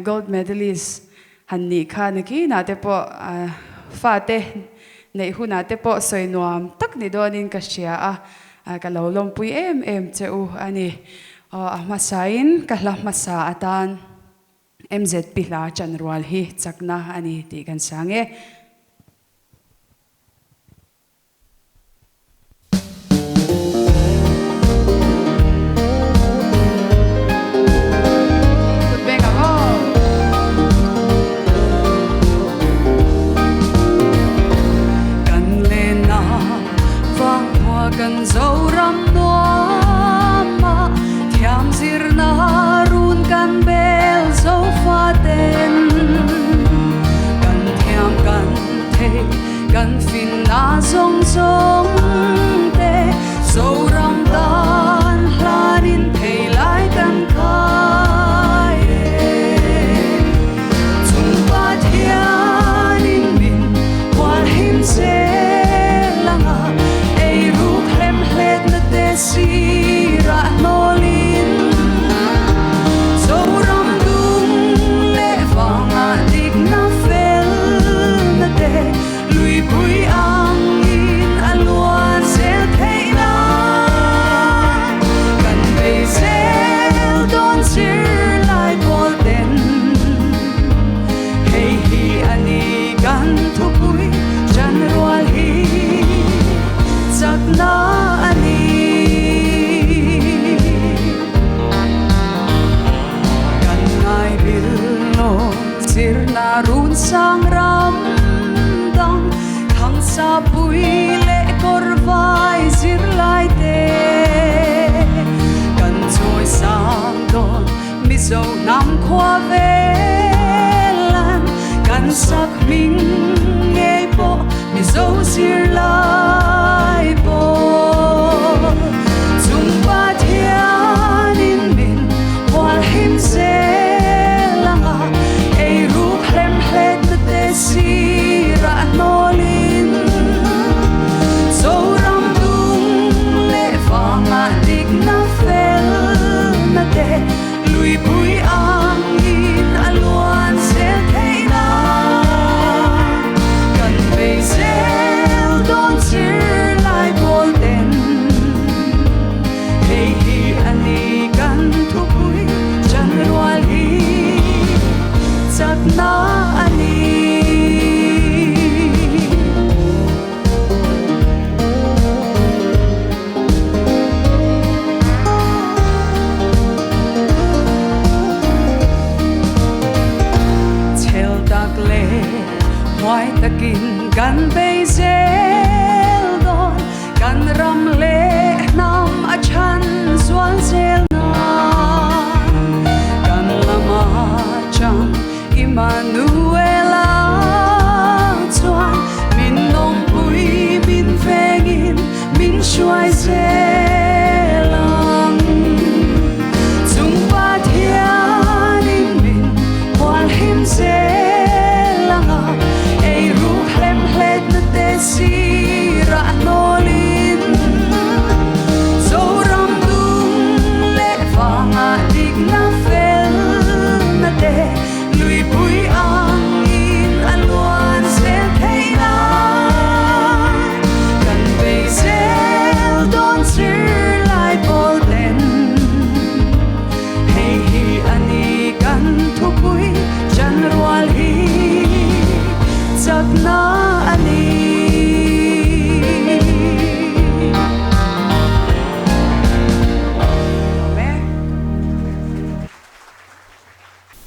Gold Medalist han nih kha nakinah te pawh fate neih hunah te pawh sawi nuam tak ni dawnin ka hria a, ka lo lawmpui em em che u a ni. Aw a hmasain ka hla hmasa atan MZP hla chanrual hi chakna a ni tih kan sang e. Kan lenna vangkhua kan Zoram nuama thiam zirna run kan bel Zofaten kan thiam kan thei Kan finna zawng zawng te Zoram tan hlanin thei lai kan khai e. Chung Pathianin min hual him zel anga eiruk hlem hletna te sirah hnawlin Zoram dung leh vangah dikna felna te luipui angin a luan zel theih nan kan bei zel dawn zirlai pawl ten hei hi a ni kan thupui chanrual hi chakna a ni. Kan ngai bil lo zirna run sang ram dang thang sa pui leh kawr vai zirlai te kan chawi sang dawn Mizo hnam khua velan kan sak hming ngei pawh Mizo zirlai pawh chung Pathianin min hual him zel anga eiruk hlem hletna te sirah hnawlin Zoram dung leh vangah dikna felna te luipui angin a luan zel theih nan kan bei zel dawn zirlai pawl ten hei hi a ni kan thupui chanrual hi chakna a ni. Chhel tak leh huai takin kan bei zel dawn, kan ram leh hnam a chhan zual zel nan. Kan lama chang Immanuela chuan min nawmpui min vengin min hruai zel ang. Chung Pathianin min hual him zel ang a, eiruk hlem hletna te sirah hnawlin Zoram dung leh vangah dikna felna te Luipui angin a luan zel theih lai kan bei zel dawn zirlai pawl ten hei hi a ni kan thupui chanrual hi chakna a ni.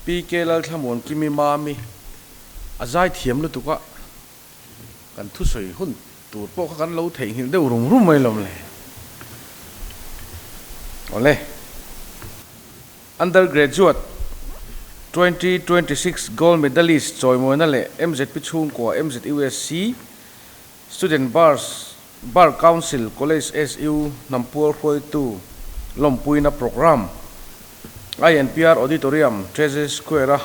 PK Lalthlamuan Kimi Mami a zai thiam lutuk a, kan thusawi hun tur pawh kha kan lo theihnghilh deuh rum rum mai lawm le. Awle. Undergraduate 2026 Gold Medalist chawimawina leh MZP chhungkua MZUSC Student Bars Bar Council College SU hnampual hruaitu lawmpuina Programme INPR Auditorium, Treasury Square-a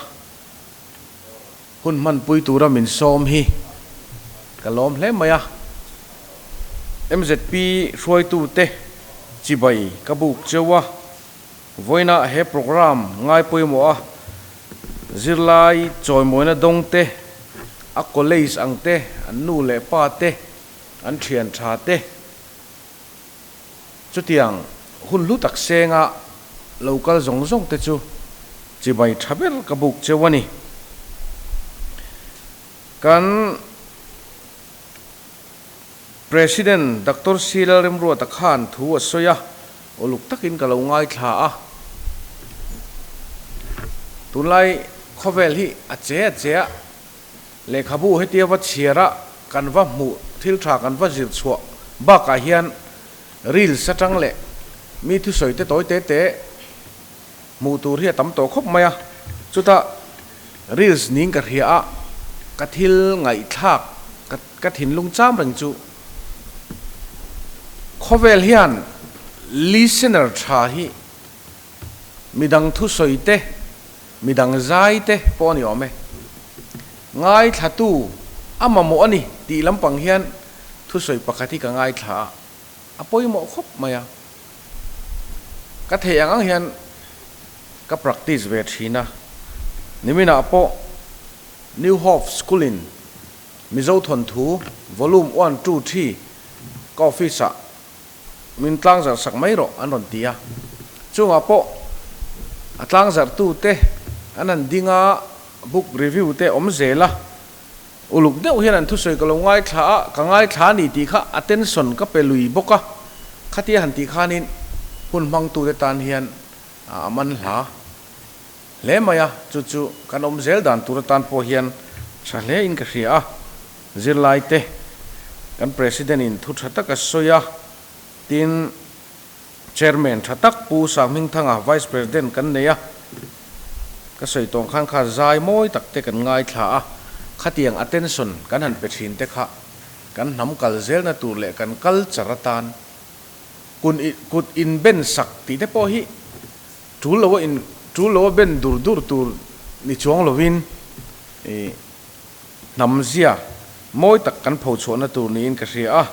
hun hmanpui tura min sawm hi ka lawm hle mai a. MZP hruaitute chibai ka buk cheu a. Vawiina he programme ngai pawimawh a, zirlai chawimawina dawng te, a college ang te, an nu leh pa te, an thian tha te, chutiang hun hlu tak senga lo kal zawng zawng te chu chibai tha ber ka buk cheu a ni. Kan President Doctor C Lalremruata khan thu a sawi a, uluk takin ka lo ngaithla a. Tunlai khawvel hi a che a che a, lehkhabu hetia va chhiar a kan va hmuh thil tha kan va zir chhuah bakah hian reels atang leh mi thusawi te tawi te te hmuh tur hi a tam tawh khawp mai a, chutah reels ning ka hria a, ka thil ngaihthlak ka ka thinlung cham reng chu khawvel hian listener tha hi midang thusawi te, midang zai te pawh a ni awm e. Ngaithlatu a mamawh a ni tih lampang hian thusawi pakhat hi ka ngaithla a, a pawimawh khawp mai a. Ka theih ang ang hian ka practice ve thin a, niminah pawh New Hope School-in Mizo thawnthu Volume One, Two, Three ka office-ah min tlangzarh sak mai rawh an rawn ti a. Chungah pawh a tlangzarhtute an han ding a, book review te awm zel a. Uluk deuh hian an thusawi ka lo ngaithla a, ka ngaithla a ni tih kha attention ka pe lui bawk a, khatia han tih khanin hun hmangtute tan hian a man hla hle mai a, chu chu kan awm zel dan tur atan pawh hian tha hle in ka hria a, zirlaite kan President in thu tha tak a sawi a, tin Chairman tha tak Pu Sanghmingthanga Vice President kan nei a, ka sawi tawng khan kha zai mawi tak te kan ngaithla a, khatiang attention kan han pe thin te kha kan hnam kal zelna tur leh kan culture atan kun kut inben sak tih te pawh hi tul lo a in tul lo a ben dur dur tur ni chuang lovin ih hnam zia mawi tak kan phochhuahna tur niin ka hria a.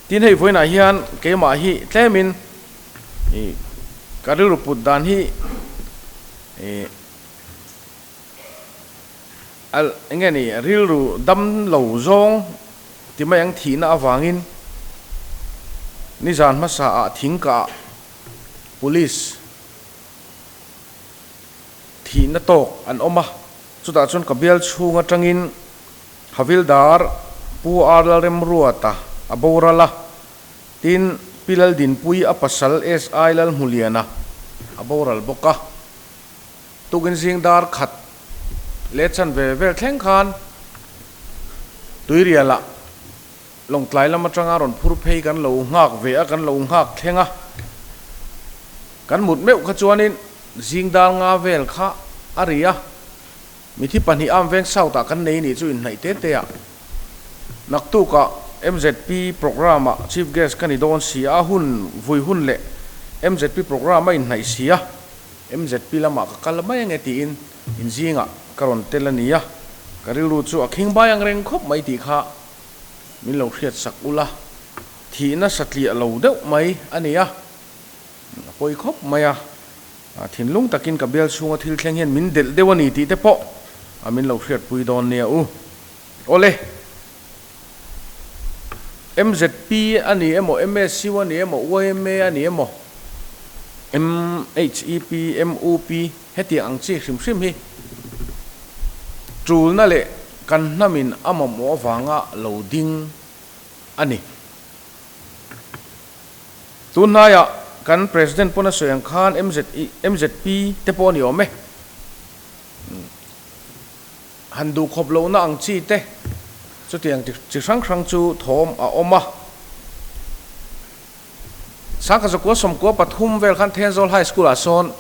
Tin hei vawiinah hian keimah hi tlemin ih ka rilru put dan hi ih a eng nge ni rilru dam lo zawng ti mai ang thihna avangin nizan hmasa ah thingkah police thihna tawk an awm a, chutah chuan ka bial chhung atangin Havildar Pu R Lalremruata a boral a, tin Pi Laldinpui a pasal SI Lalhmuliana a boral bawk a. Tukin zing dar khat leh chan ve vel thleng khan Tuirialah Lawngtlai lam atanga rawn phur phei kan lo nghak ve a, kan lo nghak thleng a. Kan mut meuh kha chuanin zing dar nga vel kha a ri a. Mithi pahnih am veng South ah kan nei nih chu inhnaih te te ah. Naktukah MZP programme ah Chief Guest ka ni dawn si a, hun vui hun leh MZP programme a inhnaih si a, MZP lamah ka kal mai ange tiin inzingah ka rawn tel a ni a, ka rilru chu a khing bai ang reng khawp mai tih kha min lo hriat sak ula, thihna satliah lo deuh mai a ni a, a pawi khawp mai a. Thinlung takin ka bial chhunga thil thleng hian min delh deuh a ni tih te pawh a min lo hriatpui dawn nia u. Awle, MZP a ni emaw, MSU a ni emaw, YMA a ni emaw, MHEP, MUP hetiang ang chi hrim hrim hi tulna leh kan hnamin a mamawh avanga lo ding a ni. Tunhnaiah kan President pawn a sawi ang khan MZP te pawh a ni awm e. Han duhkhawp lohna ang chi te chutiang chi hrang hrang chu thawm a awm a. Sangkhat zakua sawmkua pathum vel khan Thenzawl High School ah sawn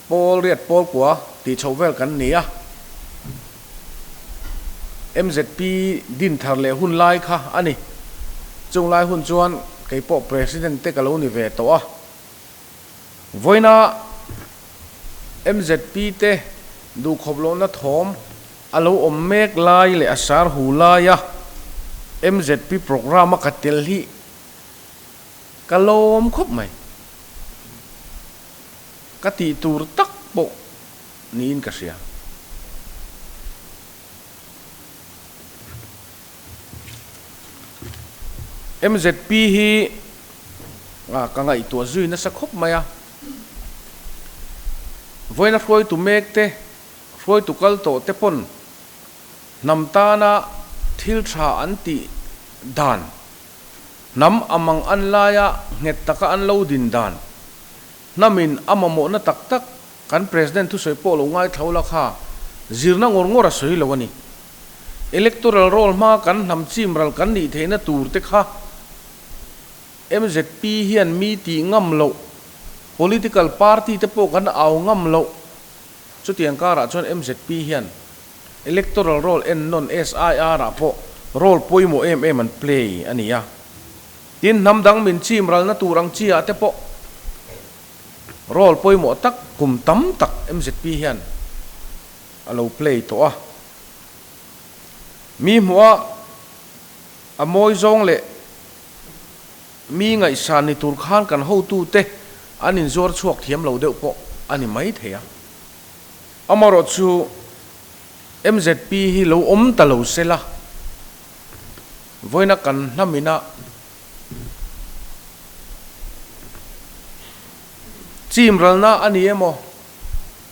Pawl riat pawl kua tih chhoh vel kan ni a. MZP din thar leh hun lai kha a ni. Chung lai hun chuan kei pawh President te ka lo ni ve tawh a. Vawiina MZP te duhkhawp lohna thawm a lo awm mek lai leh a sar hu laia MZP programme a ka tel hi ka lawm khawp mai. Ka tih tur tak pawh niin ka hria. MZP hi ka ngaihtuah zui nasa khawp mai a. Vawiina hruaitu mek te, hruaitu kal tawh te pawn hnam tana thil tha an tih dan, hnam a mang an laia nghet taka an lo din dan, hnamin a mamawhna tak tak kan President thusawi pawh lo ngaithla ula kha zirna ngawr ngawr a sawi lo a ni. Electoral roll hma kan hnam chim ral kan nih theihna tur te kha MZP hian mi tih ngam loh, political party te pawh kan au ngam loh. Chutiang karah chuan MZP hian electoral roll en nawn SIR ah pawh role pawimawh em em an play a ni a. Tin, hnam dang min chim ralna tur ang chi ah te pawh role pawimawh tak kum tam tak MZP hian a lo play tawh a. Mi hmuh a a mawi zawng leh mi ngaihsan ni tur khan kan hotute an inzuar chhuak thiam lo deuh pawh a ni mai thei a. Amaherawhchu MZP hi lo awm ta lo se la, vawiina kan hnamina chim ralna a ni emaw,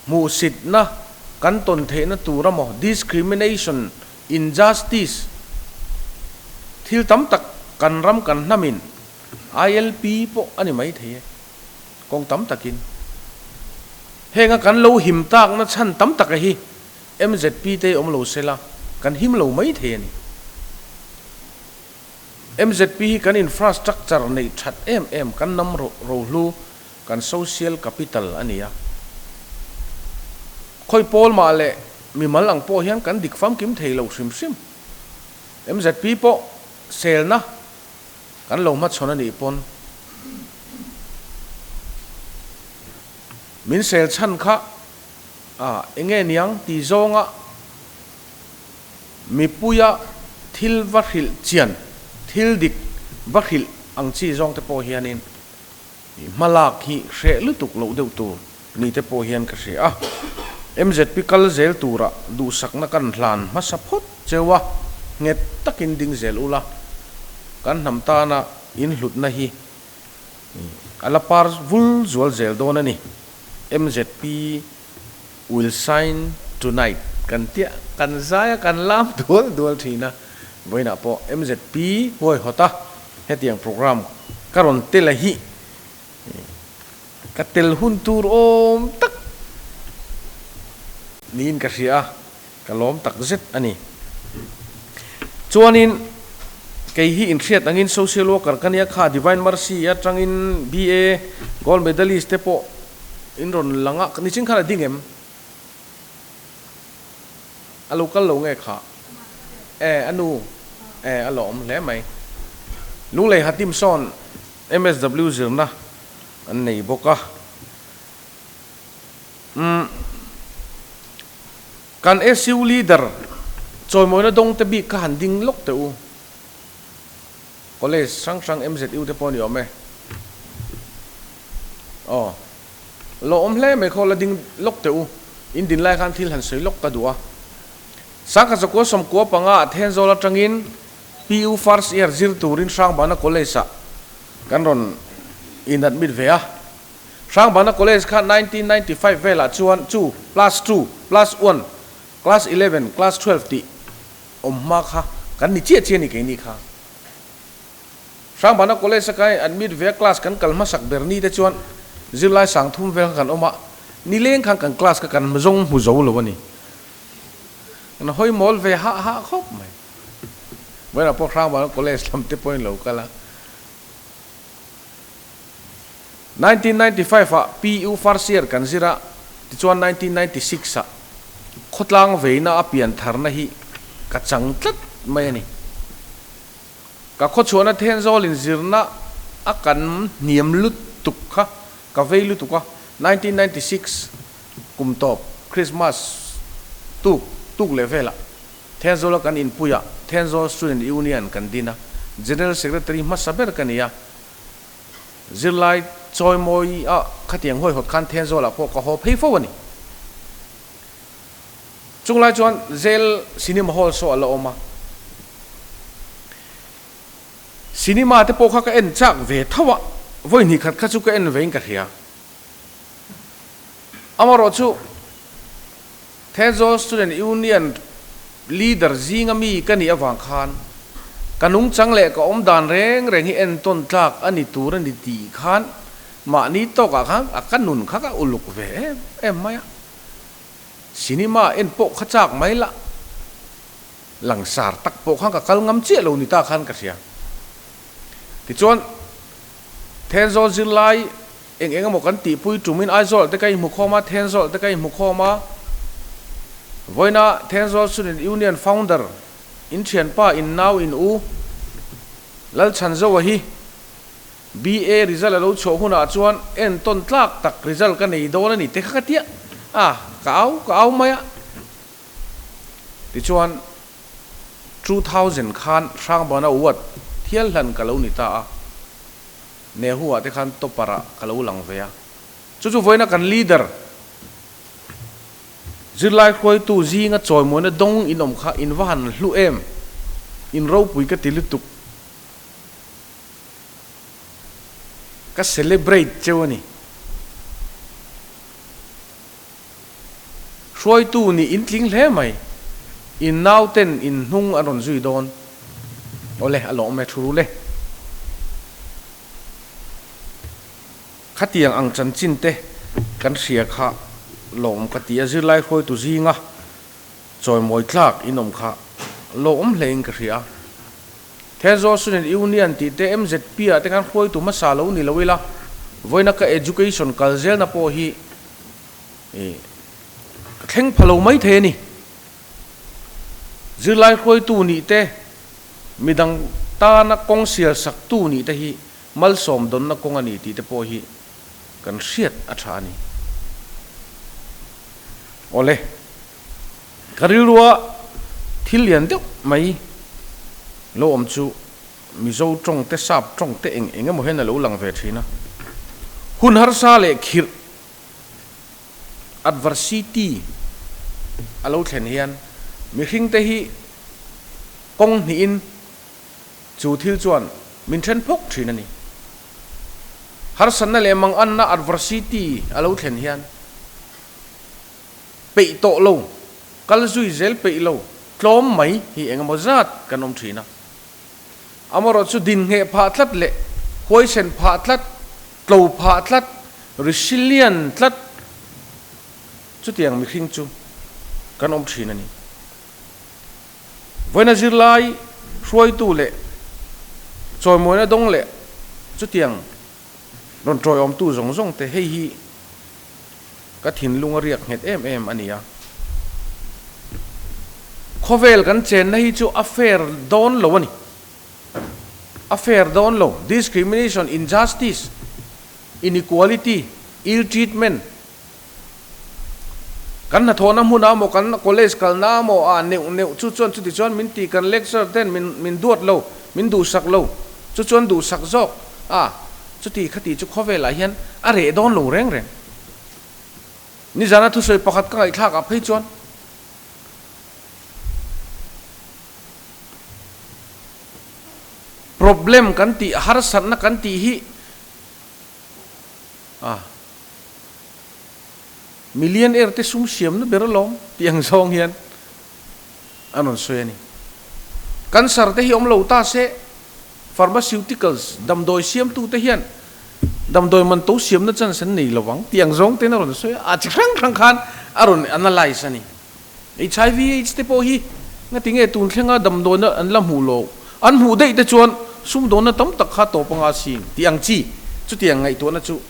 hmuhsitna kan tawn theihna tur emaw, discrimination, injustice, thil tam tak kan ram kan hnamin ILP pawh a ni mai thei e, kawng tam takin. Henga kan lo him takna chhan tam taka hi MZP te awm lo sela kan him lo mai thei a ni. MZP hi kan infrastructure neih that em em kan hnam rohlu kan social capital a ni a. Khawi pawl mah leh mimal ang pawh hian kan dik famkim thei lo hrim hrim. MZP pawh selna kan lo hmachhawn a nih pawn min sel chhan kha a enge niang ti zawnga mipuia thil va hrilh chian, thil dik va hrilh ang chi zawng te pawh hianin Hmalak hi hreh lutuk loh deuh tur ni te pawh hian ka hria a. MZP kal zel tura duhsakna kan hlan hmasa phawt cheu a, nghet takin ding zel ula, kan hnam tana in hlutna hi a la par vul zual zel dawn a ni. MZP will shine tonight kan tia kan zai a, kan lam dual dual thin a, vawiinah pawh MZP huaihawt a hetiang program ka rawn tel a hi ka tel hun tur awm tak niin ka hria a, ka lawm tak zet a ni. Chuanin kei hi inhriat angin social worker ka nia kha Divine Mercy atangin BA gold medalist te pawh In rawn lang a, nichin khan a ding em? A lo kal lo nge kha? E, a nu. E, a lawm hle mai. Lunglei Hatim sawn MSW zirna an nei bawk a. Umm, kan SU leader chawimawina dawngte bik kha han ding lawk teh u. College hrang hrang MZU te pawh a ni awm e. Aw. Lawm hle mai khaw la ding lawk teh u. In din lai khan thil han sawi lawk ka duh a. Sangkhat zakua sawmkua panga ah Thenzawl atangin PU first year zir turin Hrangbana College ah kan rawn in admit ve a. Hrangbana College kha 1995 velah chuan chu plus two, plus one, class 11, class 12 tih awm hma kha kan ni chiah chiah a ni keini kha. Hrangbana College a kai admit ve a class kan kal hmasak ber ni te chuan zirlai sang thum vel kha kan awm a, nileng khan kan class kha kan zawng hmu zo lo a ni. Kan hawi mawl ve hah hah khawp mai. Vawiinah pawh Hrangbana College lam te pawhin lo kal a. 1995 ah PU first year kan zir a, tichuan 1996 ah khawtlang veina a pian tharna hi ka chang tlat mai a ni. Ka khawchhuahna Thenzawl in zirna a kan hniam lutuk kha ka vei lutuk a, 1996 kum tawp Christmas tuk tuk leh velah Thenzawl a kan inpui ah Thenzawl Student Union kan din a, General Secretary hmasa ber ka ni a. Zirlai chawimawi a khatiang huaihawt khan Thenzawl ah pawh ka haw phei fo a ni. Chung lai chuan Zel Cinema Hall saw a la awm a. Cinema te pawh kha ka en chak ve tho a, vawi hnih khat kha chu ka en vein ka hria. Amaherawhchu Thenzawl Student Union leader zinga mi ka nih avang khan ka nungchang leh ka awm dan reng reng hi entawn tlak a ni tur a ni tih khan mahni tawkah khan a ka nun kha ka uluk ve em em mai a. Cinema en pawh kha chak mai la, langsar tak pawh khan ka kal ngam chiah lo ni ta khan ka hria. Tichuan, Thenzawl zirlai eng eng emaw kan tihpui tumin Aizawl te ka inhmu khawm a, Thenzawl te ka inhmu khawm a. Vawiina Thenzawl Student Union founder in thianpa in nau in u Lalchhanzoa hi BA result a lo chhuah hunah chuan entawn tlak tak result ka nei dawn a ni te kha ka tia a, ka au ka au mai a. Tichuan 2000 khan Hrangbana Award thial hlan ka lo ni ta a, Nehu ah te khan topper ah ka lo lang ve a. Chu chu vawiina kan leader zirlai hruaitu zinga chawimawina dawng in awm kha in va han hlu em, in ropui ka ti lutuk. Ka celebrate cheu a ni. Hruaitu nih in tling hle mai. In nauten in hnung an rawn zui dawn. Awle, a lawm e, thu rul e. Khatiang ang chanchin te kan hria kha lawm ka ti a, zirlai hruaitu zinga chawimawi tlak in awm kha lawm hlein ka hria. Thenzawl Student Union tih te MZP ah te khan hruaitu hmasa lo ni lo ila, vawiina ka education kal zelna pawh hi ka thleng pha lo mai thei a ni. Zirlai hruaitu nih te, midang tana kawng sial saktu nih te hi malsawm dawnna kawng a ni tih te pawh hi kan hriat a tha a ni. Awle. Ka rilrua thil lian deuh mai lo awm chu Mizo tawng te, Sap tawng te eng eng emaw hian a lo lang ve thin a. Hun harsa leh khirh, adversity, a lo thlen hian mihring te hi kawng hnihin chu thil chuan min then phawk thin a ni. Harsatna leh manganna, adversity, a lo thlen hian Peih tawh lo, kal zui zel peih lo, tlawm mai hi eng emaw zat kan awm thin a. Amaherawh chu din ngheh phah tlat leh huaisen phah tlat, tlo phah tlat, resilient tlat chutiang mihring chu kan awm thin a ni. Vawiina zirlai hruaitu leh chawimawina dawng leh chutiang rawn tawiawmtu zawng zawng te hei hi Ka thinlung a riak nghet em em a nia. Khawvel kan chenna hi chu a fair dawn lo a ni. A fair dawn lo. Discrimination, injustice, inequality, ill treatment. Kan hnathawhna hmunah maw, kan college kalna maw ah neuh neuh chu chuan chuti chuan min ti kan lecturer ten min min duat lo, min duhsak lo. Chu chuan duhsak zawk a, chuti khati chu khawvelah hian a reh dawn lo reng reng. Nizana thusawi pakhat ka ngaihthlak ah phei chuan problem kan tih harsatna kan tih hi a millionaire te sum siamna ber alawm tih ang zawng hian an rawn sawi a ni. Cancer te hi awm lo ta se Pharmaceuticals, damdawi siamtute hian damdawi man to siamna chance an nei lovang tih ang zawng ten a rawn sawi a, a chi hrang hrang khan a rawn analyse a ni. Hiv aids te pawh hi ngati nge tun thlenga damdawina an la hmuh lo, an hmuh daih te chuan sumdawnna tam tak kha tawp anga sing tih ang chi chutiang ngaihtuahna chu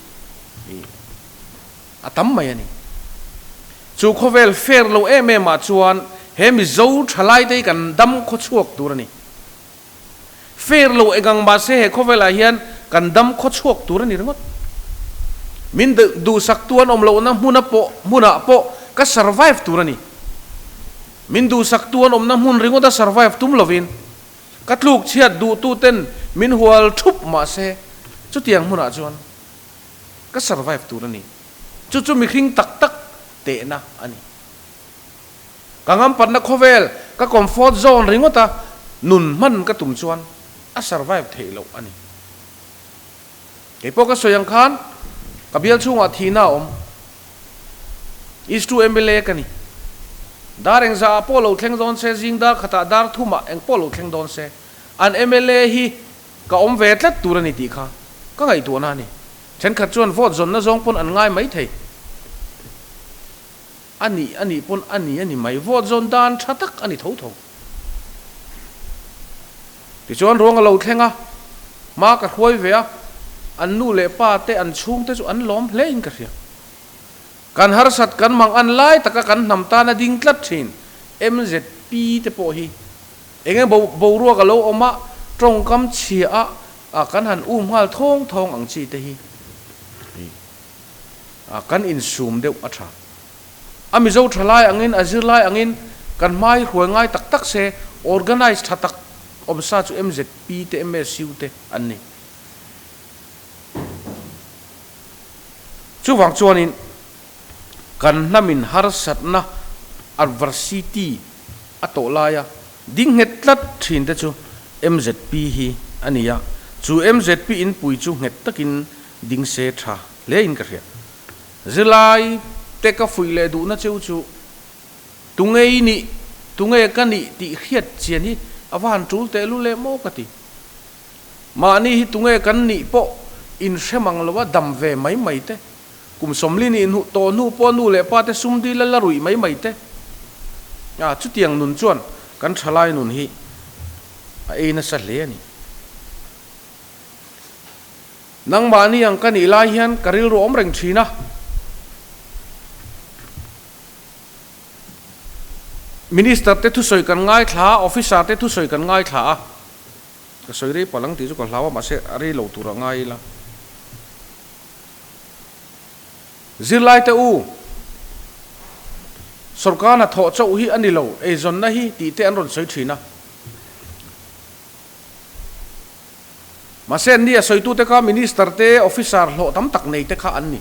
a tam mai a ni. Chu khawvel fair lo em em ah chuan he Mizo thalai te hi kan dam khawchhuak tur a ni. Fair lo engang mahse he khawvelah hian kan dam khaw chhuak tur a ni ringawt. Min duhsak tu an awm lohna hmuna pawh hmunah pawh ka survive tur a ni. Min duhsak tu an awmna hmun ringawta survive tum lovin ka tluk chhiat duh tu ten min hual thup mahse Chutiang hmunah chuan ka survive tur a ni. Chu chu mihring tak tak tehna a ni. Ka ngampatna khawvel, ka comfort zone ringawta nun hman ka tum chuan a survive theih loh a ni. Kei pawh ka sawi ang khan ka bial chhungah thihna a awm. Is-tu mla ka ni. Dar engzah ah pawh lo thleng dawn se, zing dar khatah dar thumah eng pawh lo thleng dawn se, an mla hi ka awm ve tlat tur a ni tih kha ka ngaihtuahna a ni. Thenkhat chuan vote zawnna zawng pawn an ngai mai thei. A nih a nih pawn a ni a ni mai. Vote zawn dan tha tak a ni tho tho. Tichuan ruang a lo thleng a, hma ka hruai ve a, an nu leh pa te an chhungte chu an lawm hle in ka hria. Kan harsat kan mang an lai taka kan hnam tan a ding tlat thin. MZP te pawh hi eng eng boruak a lo awm a, tawngkam chhia a a kan han um nghal thawng thawng ang chi te hi a kan insum deuh a tha. A Mizo thalai angin, a zirlai angin kan hma hi hruai ngai tak tak se, organize tha tak awmsa chu MZP te, MSU te an ni. Chuvang chuanin kan hnamin harsatna adversity a tawh laia ding nghet tlat thin te chu MZP hi a ni a, chu MZP inpui chu nghet takin ding se tha hle in ka hria. Zirlai te ka fuih leh duhna cheu chu tunge i nih, tunge ka nih tih hriat chian hi a va han tul teh lu leh maw ka ti. Mahni hi tunge kan nih pawh in hre mang lo a dam ve mai mai te, kum sawmli nih hnu tawh hnu pawh nu leh pa te sum dil a la ruih mai mai te. A, chutiang nun chuan kan thalai nun hi a ei nasa hle a ni. Nangmahni ang ka nih lai hian ka rilru awm reng thin a. Minister te thusawi kan ngaithla a, officer te thusawi kan ngaithla a. Ka sawi rei palh ang tih chu ka hlau a, mahse a rei lo tur a ngai ila. Zirlai te u, sorkar hnathawh chauh hi a ni lo, eizawnna hi tih te an rawn sawi thin a. Mahse an ni a sawitute kha Minister te, Officer hlawh tam tak nei te kha an ni.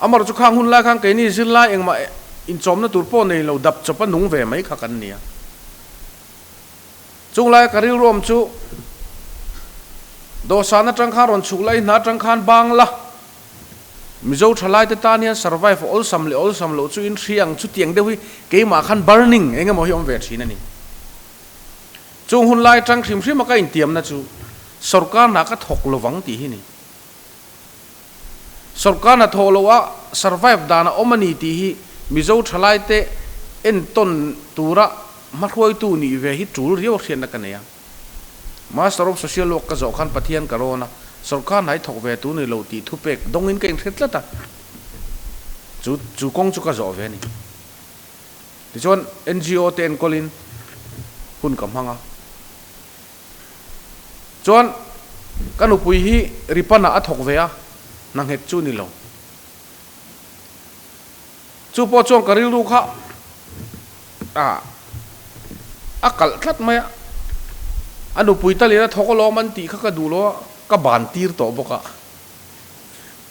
Amarawh chu khang hun lai khan keini zirlai engmah inchawmna tur pawh nei lo dap chawp a nung ve mai kha kan ni a. Chung laia ka rilru awm chu dawhsan atang khan rawn chhuk la i hna atang khan bang la, Mizo thalaite tan hian survive awlsam leh awlsam loh chu in hria ang chutiang deuh hi keimah khan burning eng emaw hi awm ve thin a ni. Chung hun lai atang hrim hrim a ka intiamna chu sorkar hna ka thawk lovang tih hi ni. Sorkar hna thawh loh a survive dan a awm a ni tih hi Mizo thalaite entawn tura hmahruaitu nih ve hi tul riau a hriatna ka nei a. Master of Social Work ka zawh khan Pathian ka rawn a, sorkar hna hi thawk ve tur ni lo tih thupek dawngin ka inhre tlat a, chu chu kawng chu ka zawh ve a ni. Tichuan NGO te enkawlin hun ka hmang a, chuan ka nupui hi Ripanah a thawk ve a, hna nghet chu ni lo. Chu pawh chuan ka rilru kha ah a kalh tlat mai a, a nupui talin a thawk alawm an tih kha ka duh lo a, ka ban tir tawh bawk a,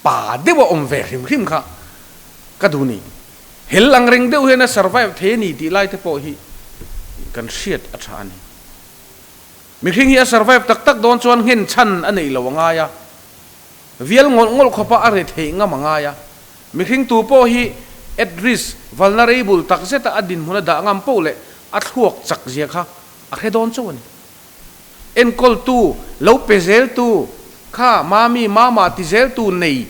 pa deuh a awm ve hrim hrim kha ka duh ni. Hel ang reng deuh hian a survive thei a ni tih lai te pawh hi kan hriat a tha a ni. Mihring hi a survive tak tak dawn chuan nghen chhan a neih lo a ngai a, vial ngawlh ngawlh khawpa a re theih ngam a ngai a. Mihring tu pawh hi at risk, vulnerable, tak zeta a dinhmun a dah ngam poh leh a thluak chak zia kha a hre dawn chauh a ni. Enkawltu, lo pe zeltu, kha mami, mama ti zeltu nei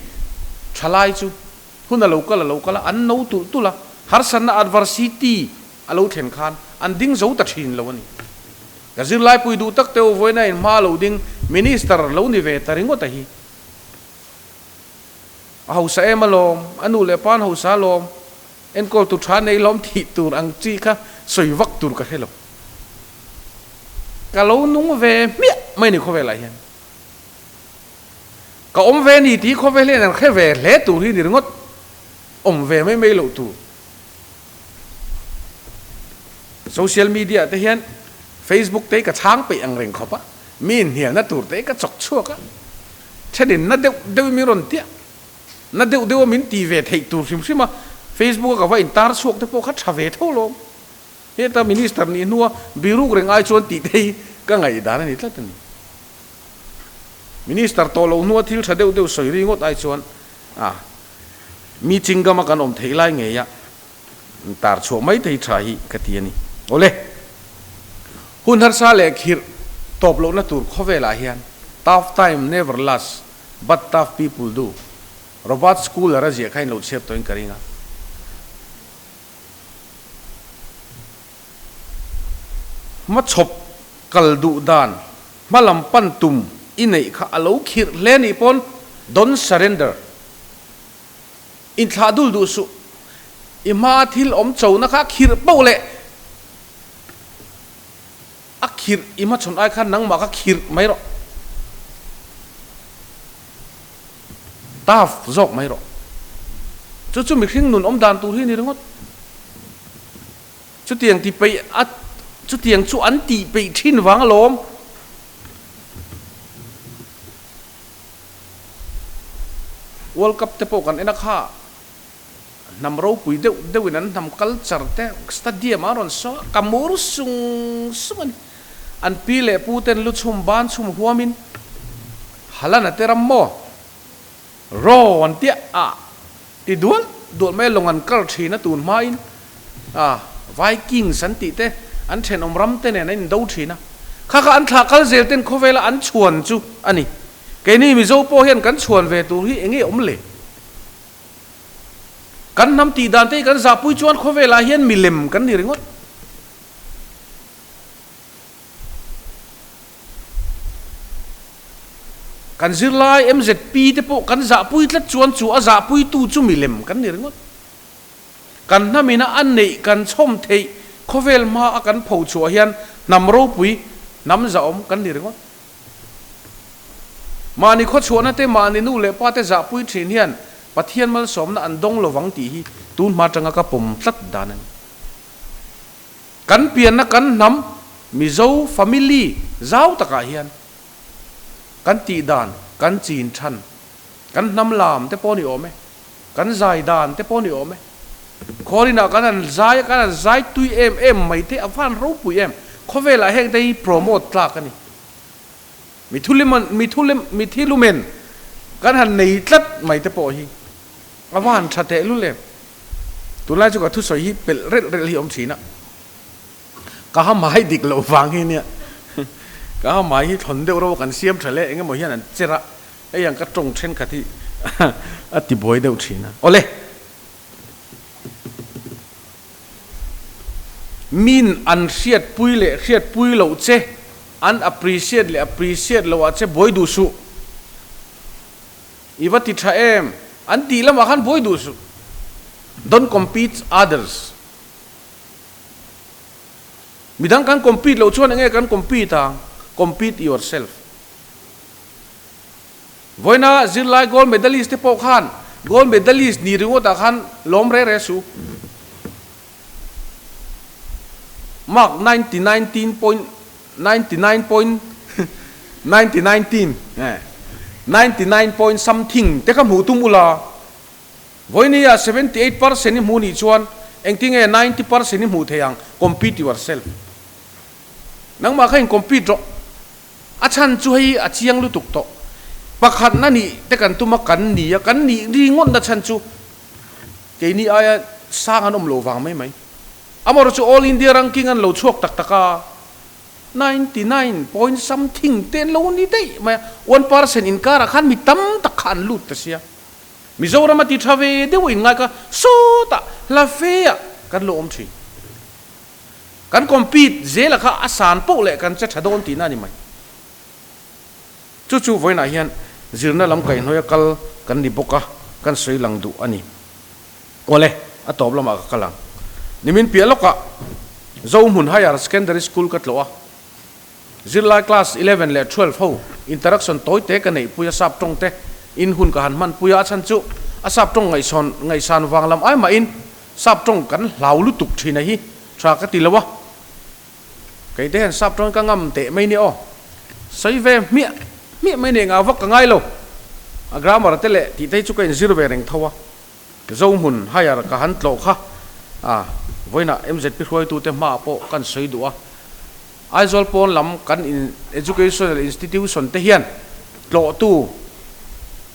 thalai chu Hun a lo kal a lo kal a, an no tulh tulh a, harsatna adversity a lo thlen khan an ding zo ta thin lo a ni. Ka zirlaipui duh tak teuh vawiina in hma lo ding Minister lo ni ve ta ringawt a hi. A hausa em alawm, a nu leh pa an hausa alawm, enkawl tu tha nei lawm tih tur ang chi kha sawi vak tur ka hre lo. Ka lo nung ve hmiah mai ni khawvelah hian. Ka awm ve ni tih khawvel hian an hre ve hle tur hi ni ringawt, awm ve mai mai loh tur. Social media te hian Facebook te hi ka chhang peih ang reng khawp a, Mi inhnialna tur te ka chawk chhuak a, thenin na deuh deuhin min rawn tia, na deuh deuha min ti ve theih tur hrim hrim a, Facebook a ka va intar chhuak te pawh kha tha ve tho lawm. Heta Minister nih hnua biruk reng ai chuan tih te hi ka ngaihdan a ni tlat a ni. Minister tawh loh hnua thil tha deuh deuh sawi ri ngawt ai chuan a mi chingam a kan awm theih lai ngei a tar chhuah mai thei tha hi ka ti a ni. Awle, hun harsa leh khirh tawp lohna tur khawvelah hian tough time never last but tough people do. Robert Schuller a ziah kha in lo chhiar tawhin ka ring a. Hmachhawp kal duh dan hmalam pan tum i neih kha a lo khirh hle nih pawn don't surrender. Inthlah dul duh suh. I hma thil awm chona kha khirh poh leh a khirh i hmachhawn ai khan nangmah kha khirh mai rawh. Tough zawk mai rawh. Chu chu mihring nun awm dan tur hi a ni ringawt. Chutiang ti peih a chutiang chu an tih peih thin vang alawm. World Cup te pawh kan en a kha, hnam ropui deuh deuhin an hnam culture te stadium ah a rawn sawi a, ka mur sung sung a ni. An pi leh pu ten lu chhum ban chhum huamin Halana te ram maw raw an tia a ti dual dual mai a, lawng an kal thin a tun hmain a Vikings an tih te an thenawm ram te nen an indo thin a, kha kha an thlah kal zel ten khawvela an chhuan chu a ni. Keini Mizo pawh hian kan chhuan ve tur hi enge awm le? Kan hnam tih dan te hi kan zahpui chuan khawvelah hian milem kan ni ringawt. Kan zirlai MZP te pawh kan zahpui tlat chuan chu a zahpuitu chu milem kan ni ringawt. Kan hnamina a neih kan chhawm theih khawvel hma a kan pho chhuah hian hnam ropui, hnam zahawm kan ni ringawt. Mahni khawchhuahna te mahni nu leh pa te zahpui thin hian Pathian malsawmna an dawng lovang tih hi tun hma atanga ka pawm tlat dan a ni. Kan pianna kan hnam Mizo family zau takah hian kan tih dan, kan chin than, kan hnam lam te pawh ni awm e, kan zai dan te pawh ni awm e. Khawrinah kan han zai a, kan han zai tui em em mai te a van ropui em. Khawvelah heng te hi promote tlak a ni. Mi thilumen kan han nei tlat mai te pawh hi a va han tha tehlul em. Tunlai chu ka thusawi hi pelh relh relh hi a awm thin a, ka ha mai dik loh vang hi nia, ka ha mai hi thlawn deuh reuh a kan siam tha leh eng emaw hian an cher a, hei ang ka tawng thenkhat hi a ti buai deuh thin a. Awle! Min an hriatpui leh hriatpui loh che, an appreciate leh appreciate loh ah che buai duh suh. I va ti tha em? An tih lamah khan buai duh suh. Don't compete others. Midang kan compete loh chuan enge kan compete ang? Compete yourself. Vawiina zirlai gold medalist te pawh khan gold medalist ni ringawtah khan lawm re re su. Mark 99.99 point 99 99 point something te kha hmuh tum ula. Vawinia 78% i hmuh nih chuan engtinge 90% i hmuh thei ang? Compete yourself. Nangmah kha in compete rawh. A chhan chu hei a chiang lutuk tawh. Pakhatna nih te kan tum a, kan ni a, kan nih ri ngawtna chhan chu keini aia sang an awm lo vang mai mai. Amaherawhchu chu All India ranking an lo chhuak tak tak a, 99 point something te an lo ni daih mai a, 1% inkarah khan mi tam tak kha an lut ta sia. Mizoram a ti tha ve deuh a inngai kha sawtah hla fe ah kan lo awm thin. Kan compete zela kha a san poh leh kan che tha dawn tihna a ni mai. Chu chu vawiinah hian zirna lam kaihhnawia kal kan ni bawk a, kan sawi lang duh a ni. Awle, a tawp lamah ka kal ang. Nimin piah lawkah Zohmun Higher Secondary School ka tlawh a, zirlai class 11 leh 12 ho interaction tawi te ka neihpui a sap tawng te in hun ka han hmanpui a, a chhan chu a sap tawng ngaihsawn ngaihsan vang lam ai mahin Sap tawng kan hlau lutuk thin a hi tha ka ti lo a, kei te hian sap tawng hi ka ngam teh mai nia aw. Sawi ve hmiah hmiah mai nei ngah vak ka ngai lo. A grammar te leh tih te hi chu ka inzir ve reng tho a. Zohmun higher ka han tlawh kha a vawiinah MZP hruaitute hmaah pawh kan sawi duh a. Aizawl pawn lam kan in educational institution te hian tlawhtu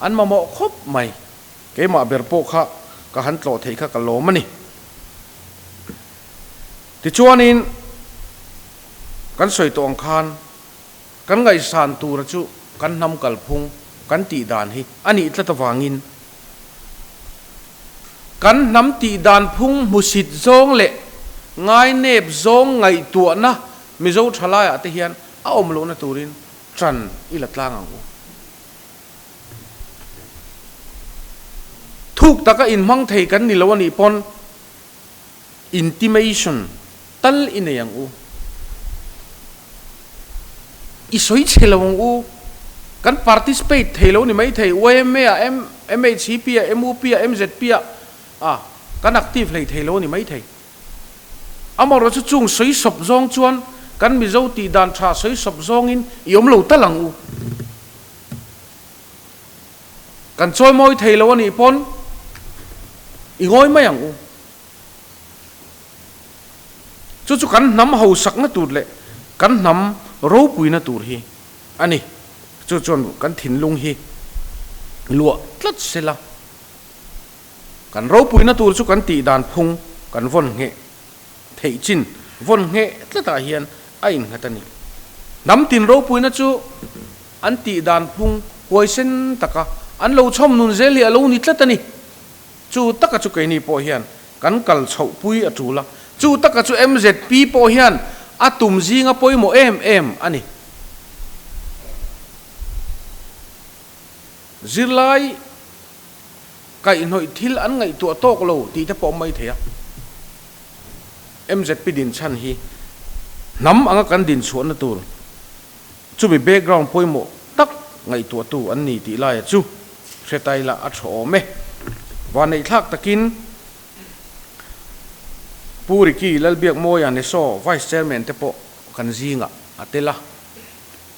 an mamawh khawp mai. Keimah ber pawh kha ka han tlawh theih kha ka lawm a ni. Tichuanin kan sawi tawh ang khan kan ngaihsan tura chu kan hnam kalphung kan tih dan hi a nih tlat avangin kan hnam tih dan phung hmusit zawng leh ngainep zawng ngaihtuahna Mizo thalaiah te hian a awm lohna turin ṭan i la tlang ang u. Thuk taka inhmang thei kan ni lo a nih pawn intimation tal i nei ang u. I sawi chhe lo ang u. Kan participate thei lo ni mai thei, yma ah, MHCP ah, MUP ah, MZP ah, ah kan active hlei thei lo ni mai thei. Amaherawh chu chung sawi sawp zawng chuan kan Mizo tih dan tha sawi sawp zawngin i awm lo tal ang u. Kan chawimawi thei lo a nih pawn i ngawi mai ang u. Chu chu kan hnam hausakna tur leh kan hnam ropuina tur hi a ni. Chu chuan kan thinlung hi luah tlat sela. Kan ropuina tur chu kan tih dan phung kan vawn ngheh theih chin vawn ngheh tlatah hian a innghat a ni. Hnam tin ropuina chu an tih dan phung huaisen taka an lo chhawm nun zel hi a lo ni tlat a ni. Chu taka chu keini pawh hian kan kal chhoh pui a tul a, chu taka chu MZP pawh hian a tum zinga pawimawh em em a ni. Zirlai Kaihhnawih thil an ngaihtuah tawk lo tih te pawh mai thei a. MZP din chhan hi hnam anga kan din chhuahna tur chumi background pawimawh tak ngaihtuahtu an ni tih laia chu hre ta ila a tha awm e. Vanneihthlak takin Pu Ricky Lalbiakmawia Neso Vice Chairman te pawh kan zingah a tel a.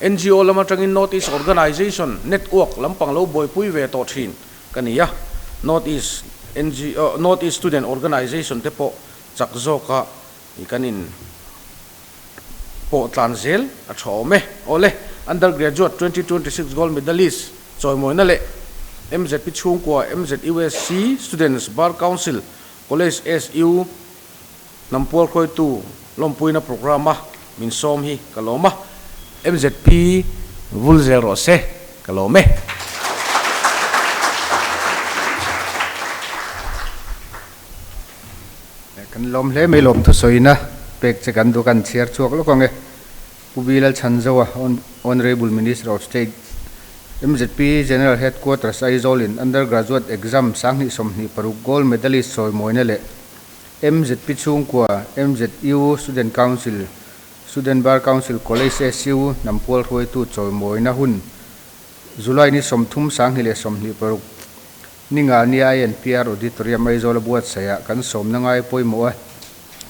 NGO lam atangin North East Organisation Network lampang lo buaipui ve tawh thin ka ni a, North East NGO, North East Student Organisation te pawh chak zawka i kan in pawh tlan zel a tha awm e. Awle, Undergraduate 2026 Gold Medalist chawimawina leh MZP chhungkua MZUSC Students Bar Council College SU Hnam pual hruaitu lawmpuina programme a min sawm hi ka lawm a, MZP vul zel rawh se, ka lawm e. Kan lawm hle mai lawm thusawina pek che kan duh kan chhiar chhuak lawk ang e. Pu Bilal Chhanzoa, Honourable Minister of State, MZP General Headquarters Aizawl in Undergraduate Exam 2026 Gold Medalist sawimawina leh MZP chhungkua, MZU Student Council, Student Bar Council College SU hnampual hruaitu chawimawina hun July ni 30 2026 ninga nia INPR Auditorium Aizawl a buatsaihah kan sawmna ngai pawimawh a,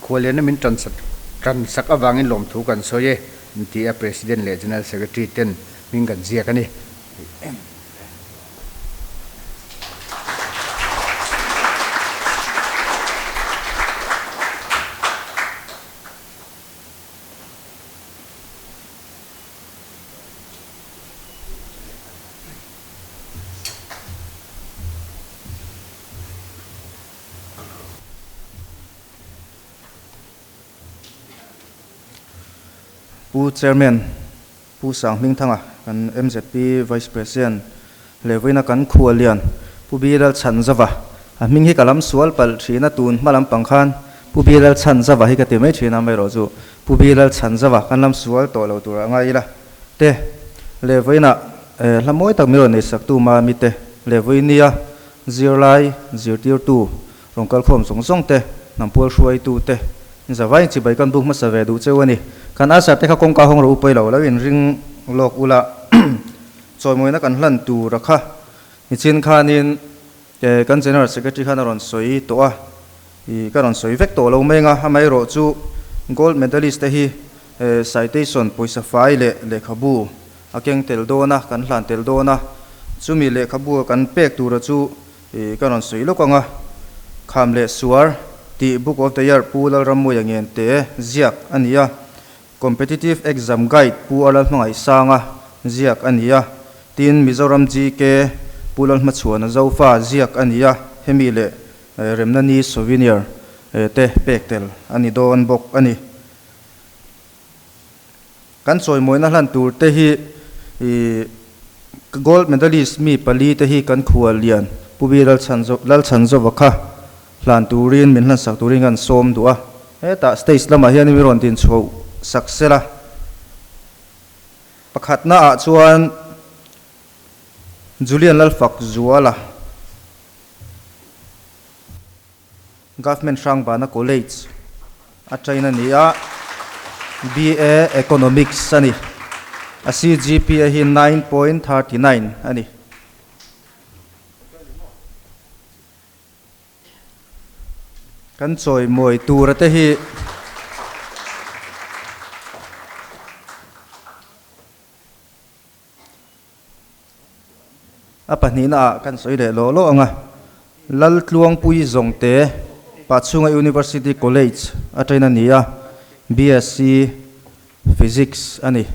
khuallianna min tansak avangin lawmthu kan sawi e, inti a President leh General Secretary ten hming kan ziak a ni. Pu Chairman, Pu Sanghmingthanga, kan MZP Vice President leh vawiina kan khualian Pu Bilal Chhanzova, a hming hi ka lam sual palh thin a, tun hma lampang khan Pu Bilal Chhanzova hi ka ti mai thin a, amaherawh chu Pu Bilal Chhanzova kan lam sual tawh lo turah ngai ila te leh vawiinah hla mawi tak min rawn neihsaktu Mami te leh vawinia zirlai zirtirtu Rawn kal khawm zawng zawng te, hnam pual hruaitu te, in zavaiin chibai kan buk hmasa ve duh cheu a ni. Kan Asher te kha kawngka hawng rawh u pawi lo, lo in ring lawk ula chawimawina kan hlan tur a kha nichin khanin kan General Secretary khan a rawn sawi tawh a, i ka rawn sawi vek tawh lo mai anga, amaherawh chu Gold Medalist te hi citation pawisa fai leh lehkhabu. a keng tel dawn a, kan hlan tel dawn a, chumi lehkhabu a kan pek tura chu ih ka rawn sawi lawk ang a, Kham leh Suar tih Book of the Year Pu Lalrammuia Ngente ziak a ni a, Competitive Exam Guide Pu Arlal Hmangaihsanga ziak a ni a, tin Mizoram GK Pu Lalhmachhuana Zofa ziak a ni a, hemi leh Remna Ni Souvenir te pek tel a ni dawn bawk a ni. Kan chawimawina hlan tur te hi Gold Medalist mi pali te hi kan khual lian Pu Bi Lalchhanzova kha hlan turin min hlansak turin kan sawm duh a. Hetah stage lamah hian mi rawn din chhoh sak sela. Pakhatna ah chuan Julian Lalfak Zuala, Government Hrangbana College a train a ni a, BA Economics a ni. A CGPA hi 9.39 a ni. Kan chawimawi tura te hi A pahnihna ah kan sawi leh lawh lawh ang a, Laltluangpui Zawngte, Pachhunga University College a train a ni a, BSc Physics a ni.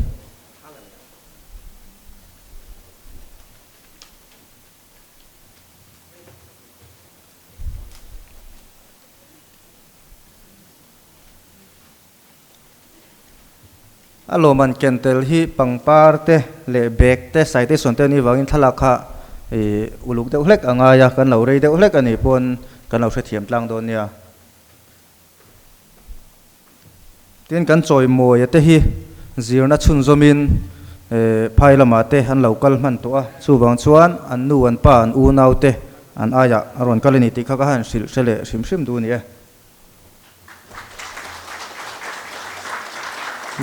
A lawmman ken tel hi pangpar te leh bag te citation te anih vangin thlalak kha ih uluk deuh hlek a ngai a, kan lo rei deuh hlek anih pawn kan lo hrethiam tlang dawn nia. Tin kan chawimawia te hi zirna chhunzawmin eh phai lamah te an lo kal hman tawh a, chuvang chuan an nu an pa an unau te an aiah a rawn kal a ni tih kha ka han hrilh hre leh hrim hrim duh a ni e.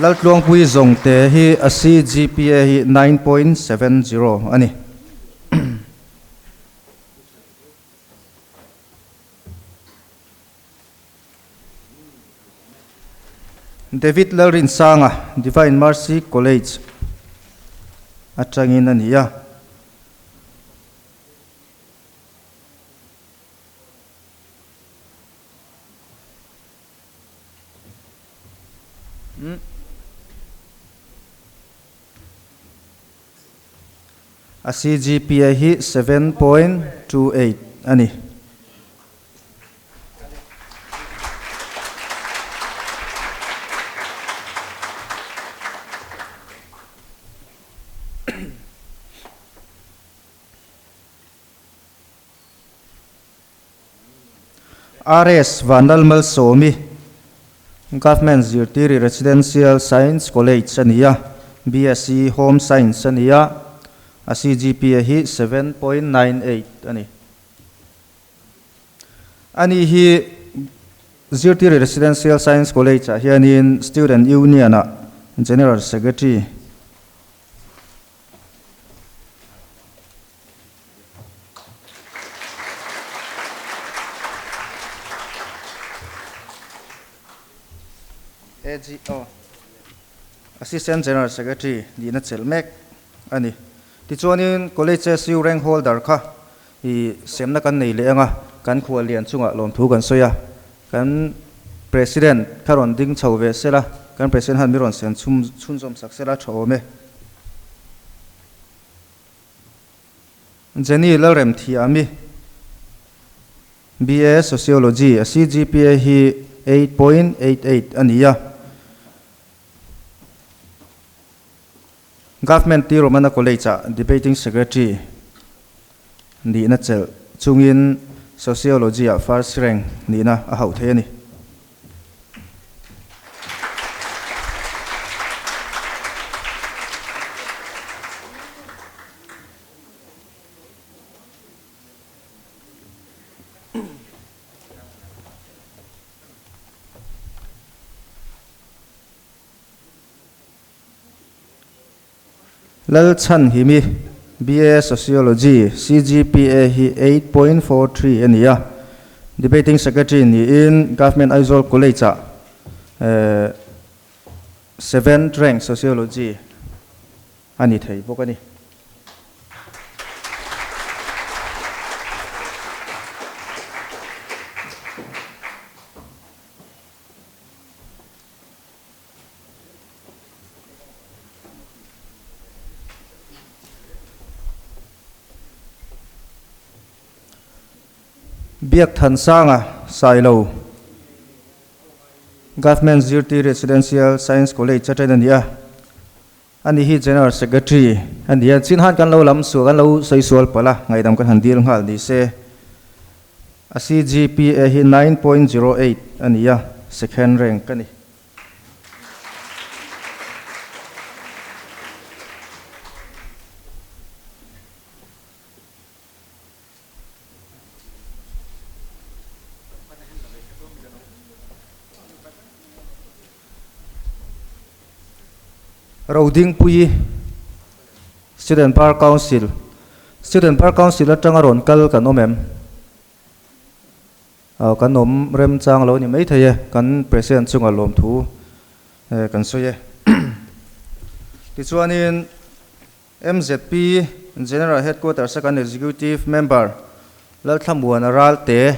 Laltluangpui Zawngte hi a CGPA hi 9.70 a ni. David Lalrinsanga, Divine Mercy College atangin a ni a. A CGPA hi 7.28 a ni. RS Vanlalmalsawmi, Government Zirtiri Residential Science College a ni a, BSc Home Science a ni a, a CGPA hi 7.98 a ni. Ani hi Zirtiri Residential Science College ah hianin Student Union ah General Secretary AG aw Assistant General Secretary nihna chelh mek a ni. Tichuanin College SU rank holder kha i semna kan nei leh ang a, kan khuallian chungah lawmthu kan sawi a, kan President kha rawn ding chho ve sela, kan President han mi rawn sen chhunzawm sak sela tha awm e. Jenny Lalremthiami, BA Sociology, a CGPA hi 8.88 a ni a. Government T Romana College-ah Debating Secretary nihna chelh chungin Sociology-ah First Rank nihna a hauh thei a ni. Lalchhanhimi, BA Sociology, CGPA hi 8.43 a ni a, Debating Secretary niin Government Aizawl College-ah Seventh Rank Sociology. a ni thei bawk a ni. Biak Thansanga, Sailo, Government Zirtir Residential Science College atang a ni a. Ani hi General Secretary a ni a, chin han kan lo lam sual, kan lo sawi sual palh a, ngaihdam kan han dil nghal ni se. A CGPA hi 9.08 a ni a, second rank a ni. Rodingpuii Student Bar Council Student Bar Council atanga rawn kal kan awm em? Aw kan awm remchang lo ni maithei e, kan President chunga lawmthu kan sawi e. Tichuanin MZP General Headquarters a kan Executive Member Lalthlamuana Ralte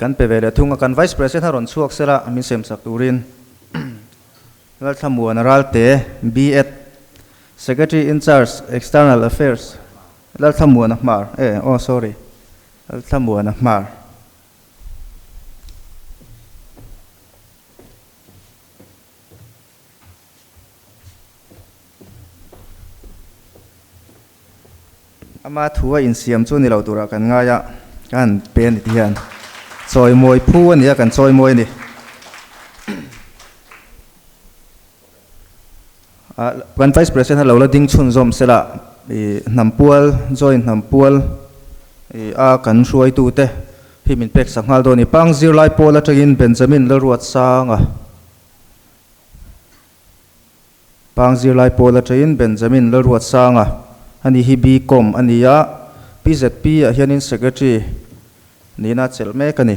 kan pe ve leh thung a, kan Vice President a rawn chhuak sela min semsak turin Lalthlamuana Ralte, B.Ed. Secretary in Charge, External Affairs, Lalthlamuana Hmar, eh oh sorry, Lalthlamuana Hmar. Ama thu a insiam chu ni lo turah kan ngai a, ka han pe a ni ti hian chawimawi phu a ni a, kan chawimawi a ni. Kan Vice President a lo la ding chhunzawm sela ih hnampual, joint hnampual ih a kan hruaitute hi min pek sak nghal dawn a ni. Pang zirlai pawl atangin Benjamin Lalruatsanga. Pang zirlai pawl atangin Benjamin Lalruatsanga a ni hi B Com a ni a, PZP ah hianin Secretary nihna a chelh mek a ni.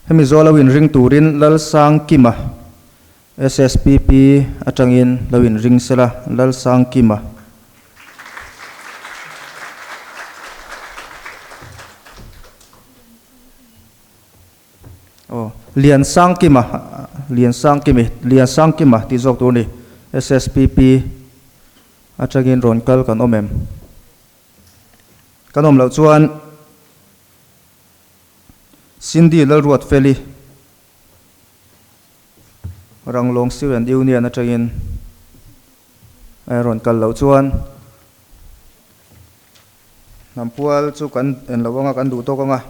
Hemi zawh lo inring turin Lalsangkima, SSPP atangin lo inring sela, Lalsangkima. Aw, Liansangkima, Liansangkimi, Liansangkima tih zawk tur a ni. SSPP atangin rawn kal kan awm em? Kan awm loh chuan Cindy Lalruatfeli, Ranglawng Student Union atangin rawn kal loh chuan Hnampual chu kan en lo anga kan duh tawk anga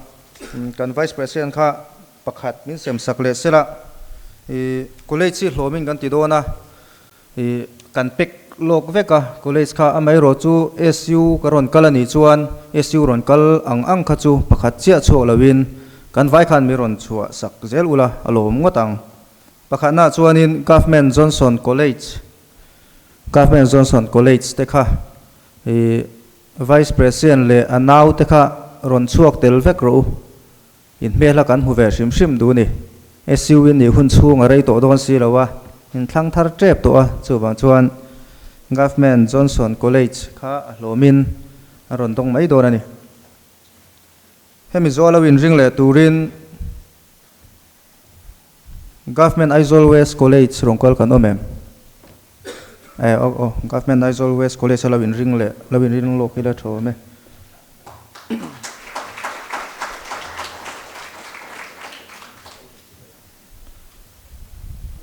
kan Vice President kha pakhat min sem sak leh sela ih college hi hlawmin kan ti dawn a ih kan pek lawk vek a college kha amaherawh chu SU ka rawn kal a nih chuan SU rawn kal ang ang kha chu pakhat chiah chhuak loin kan vai khan mi rawn chhuah sak zel ula a lawm ngawt ang. Pakhatnaah chuanin Government Johnson College Government Johnson College te kha Ih, Vice President leh a nau te kha rawn chhuak tel vek rawh u. In hmel kha kan hmu ve hrim hrim duh ni. SU in nih hun chhung a rei tawh dawn si lo a, in thlang thar tep tawh a, chuvang chuan Government Johnson College kha a hlawmin a rawn dawng mai dawn a ni. Hemi zawh lo inring leh turin Government Aizawl West College rawn kal kan awm em? Eh aw aw Government Aizawl West College a lo inring leh lo inring lawk ila tha awm e.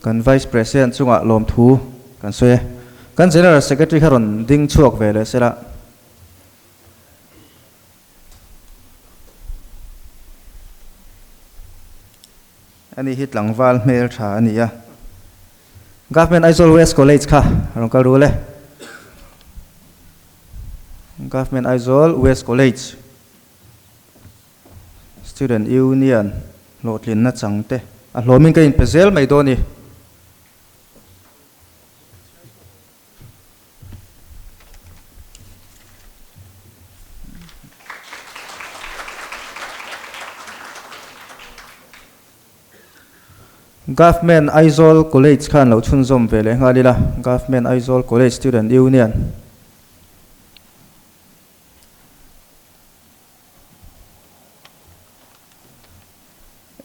Kan Vice President chungah lawmthu kan sawi e. Kan General Secretary kha rawn ding chhuak ve leh sela. Ani hi tlangval hmel tha a ni a. Government Aizawl West College kha a rawn kal rul e. Government Aizawl West College Student Union hlawhtlinna chang te a hlawmin ka inpe zel mai dawn i. Government Aizawl College khan lo chhunzawm ve leh nghal ila, Government Aizawl College Student Union.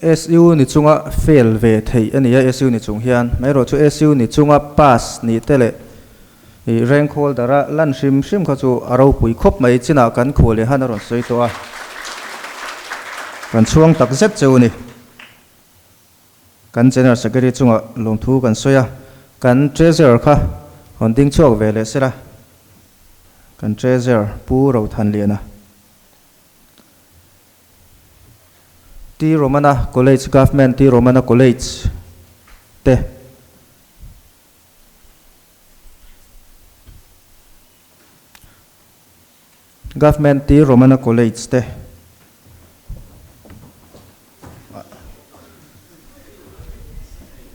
SU ni chunga fail ve theih a ni a, SU ni chung hian. Amaherawhchu SU ni chunga pass nih te leh ih rank holder a lan hrim hrim kha chu a ropui khawp mai chinah kan khual leh han a rawn sawi tawh a, kan chhuang tak zet cheu a ni. Kan General Secretary chungah lawmthu kan sawi a, kan Treasurer kha rawn ding chhuak ve leh sela, kan Treasurer Pu Rothanliana. T Romana College Government T Romana College te. Government T Romana College te.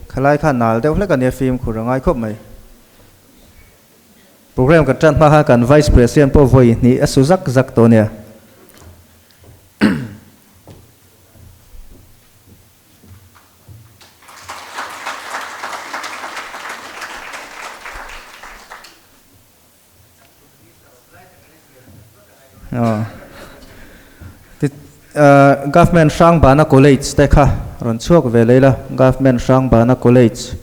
Khalai kha nal deuh hlek a nia fimkhur a ngai khawp mai. Program kan tan hma khan kan Vice President pawh vawi hnih a su zak zak tawh nia. Government Hrangbana College te kha rawn chhuak ve leh ila, Government Hrangbana College.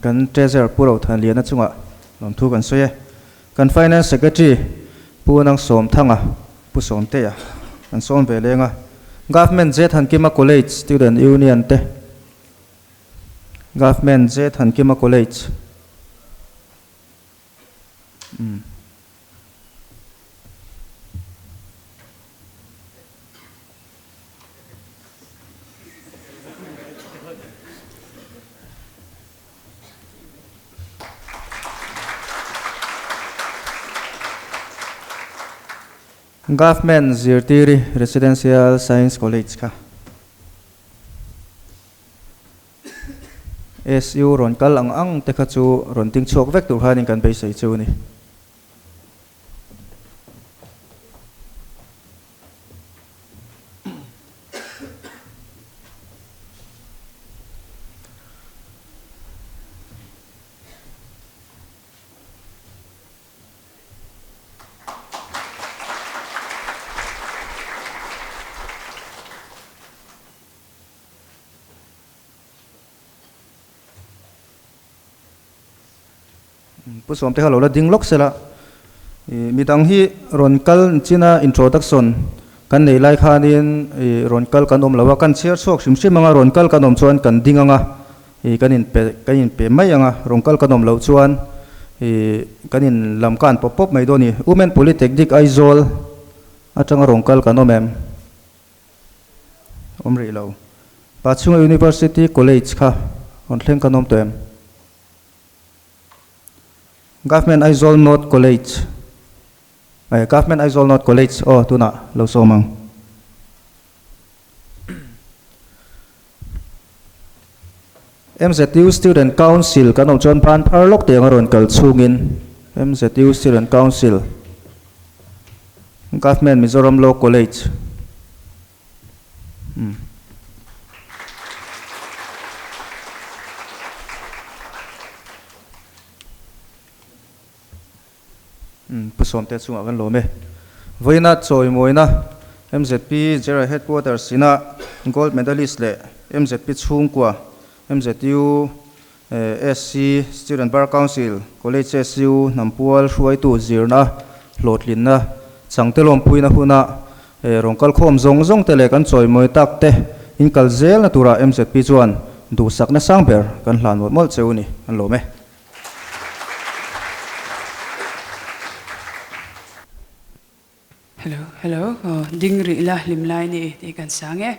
Kan Treasurer Pu Rothanliana chungah lawmthu kan sawi e. Kan Finance Secretary Pu Nang Sawmthanga, Pu Sawmtea kan sawm ve leng a. Government J Thankima College Student Union te, Government J Thankima College. Government Zirtiri Residential Science College kha SU rawn kal ang ang te kha chu rawn ding chhuak vek tur khanin kan beisei chu a ni. Pu Sawmte kha lo la ding lawk sela, ih midang hi rawn kal china introduction kan nei lai khanin ih rawn kal kan awm lo a, kan chhiar chhuak hrim hrim anga rawn kal kan awm chuan kan ding anga ih kan inpe kan inpe mai anga rawn kal kan awm loh chuan ih kan in lam kan pawp pawp mai dawn a ni. Women Polytechnic Aizawl atanga rawn kal kan awm em? Awm rih lo. Pachhunga University College kha rawn thleng kan awm tawh em? Government Aizawl North College eh Government Aizawl North College aw tunah lo sawm ang. MZU Student Council kan awm chuan ban phar lawk tiang a rawn kal chhungin MZU Student Council Government Mizoram Law College Umm. Umm Pu Sawmte chungah kan lawm e. Vawiina chawimawina MZP General Headquarters ina Gold Medalist leh MZP chhungkua MZU SC Student Bar Council College SU Hnampual hruaitu zirna hlawhtlinna changte lawmpuina huna rawn kal khawm zawng zawng te leh kan chawimawi tak te in kal zelna turah MZP chuan duhsakna sang ber kan hlan mawlh mawlh cheu ni an lawm e. Hello hello aw ding rih la hlim lai ni tih kan sang e.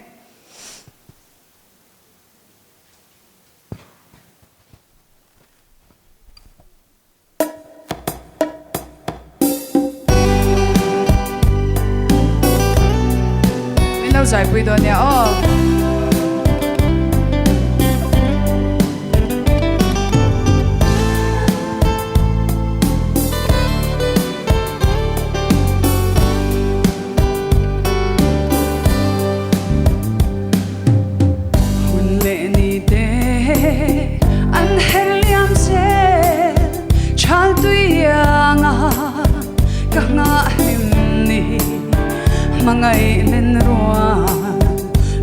Min lo zaipui dawn nia aw. Hun leh ni te an her liam zel, chhal tui ianga ka nghah hlim ni, hmangaih len rual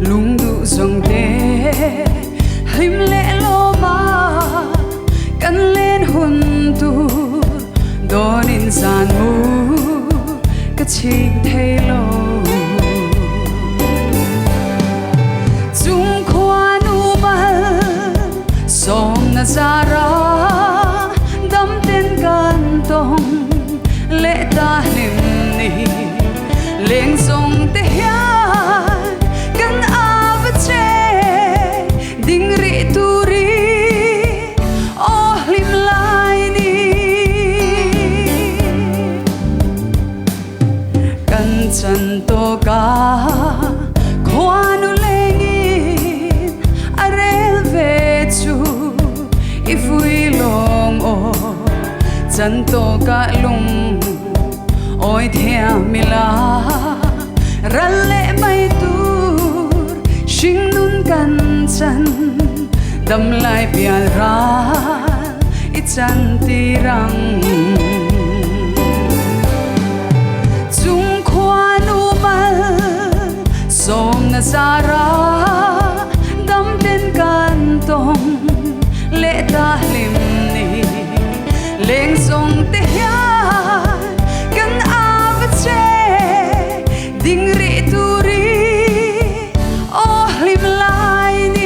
lung duh zawng te hlim leh lawm a kan len hun tur dawn in zan mu ka chhing thei lo. Chung khuanu mal sawmna zara dam ten kan tawng leh ta hlim ni leng zawng te hian kan ava che ding rih turin aw hlim lai ni. Kan chan tawk a khuanu lengin a rel ve chu i vui lawng aw chan tawk ah lung awi thiam ila ral leh mai tur hringnun kan chan dam lai pial ral i chan tir ang. Chung khuanu mal sawmna zara dam ten kan tawng leh ta hlim ni leng zawng te hian kan ava che ding rih turin aw hlim lai ni.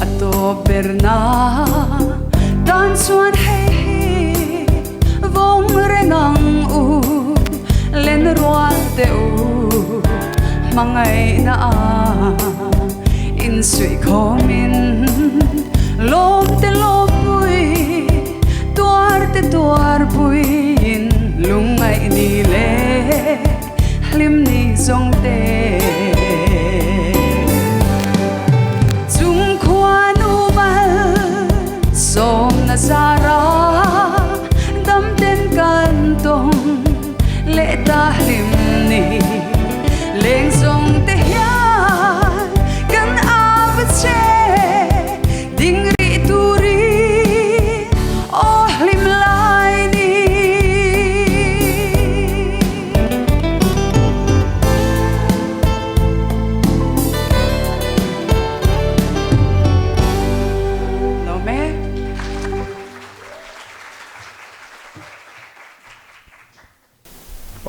A tawp berna tan chuan hei hi vawng reng ang u len rual teh u hmangaihna a insuih khawmin lawm te lawmpui tuar te tuarpuiin lungngaih ni leh hlim ni zawng te. Chung khuanu mal sawmna zara dam ten kan tawng leh ta hlim ni leng zawng te hian kan ava che ding rih turin aw hlim lai ni. Lo me.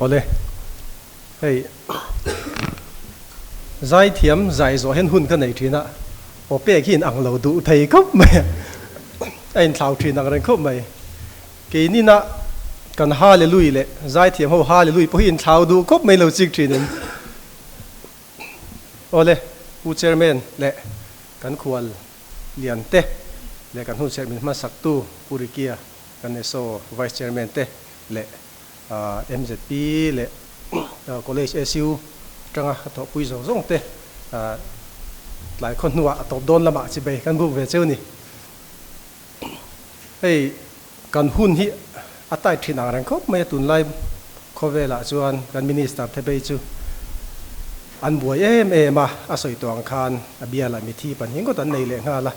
Awle, hei zaithiam zai zawh hian hun ka nei thin a, aw pek hi in ang lo duh thei khawp mai a, a inthlau thin ang reng khawp mai. Keinina kan Hallelui leh zaithiam ho Hallelui pawh hi inthlau duh khawp mai lo chik thin in. Awle, Pu Chairman leh kan khual lian te leh kan hun serh min hmasaktu Pu Rikia kan SO Vice Chairman te leh MZP leh College SU atanga a thawhpui zawng zawng te tlai khaw hnuah a tawp dawn lamah chibei kan buk ve cheu ni. Hei kan hun hi a tight thin ang reng khawp mai a, tunlai khawvelah chuan kan Minister te phei chu an buai em em a, a sawi tawh ang khan a bialah mithi pahnih ngawt an nei leh nghal a.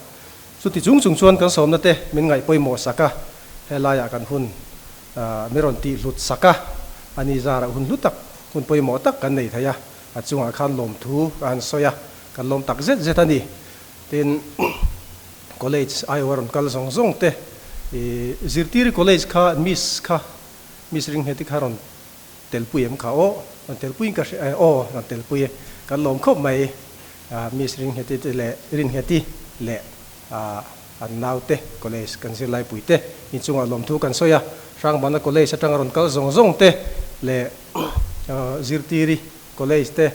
Chuti chung chung chuan kan sawmna te min ngaih pawimawh sak a, helaiah kan hun mi rawn tih hlut sak a, a ni zarah hun hlu tak, hun pawimawh tak kan nei thei a, a chungah khan lawmthu ka han sawi a, kan lawm tak zet zet a ni. Tin, college aiawh a rawn kal zawng zawng te, i zirtiri college kha miss kha, miss Ringheti kha rawn telpui em kha aw, rawn telpuiin ka hria aw, rawn telpui e, kan lawm khawp mai, miss Ringheti te leh Ringheti leh. an naute college kan zirlai puite inchungah lawmthu kan sawi a, Hrangbana College atanga rawn kal zawng zawng te leh Zirtiri College te,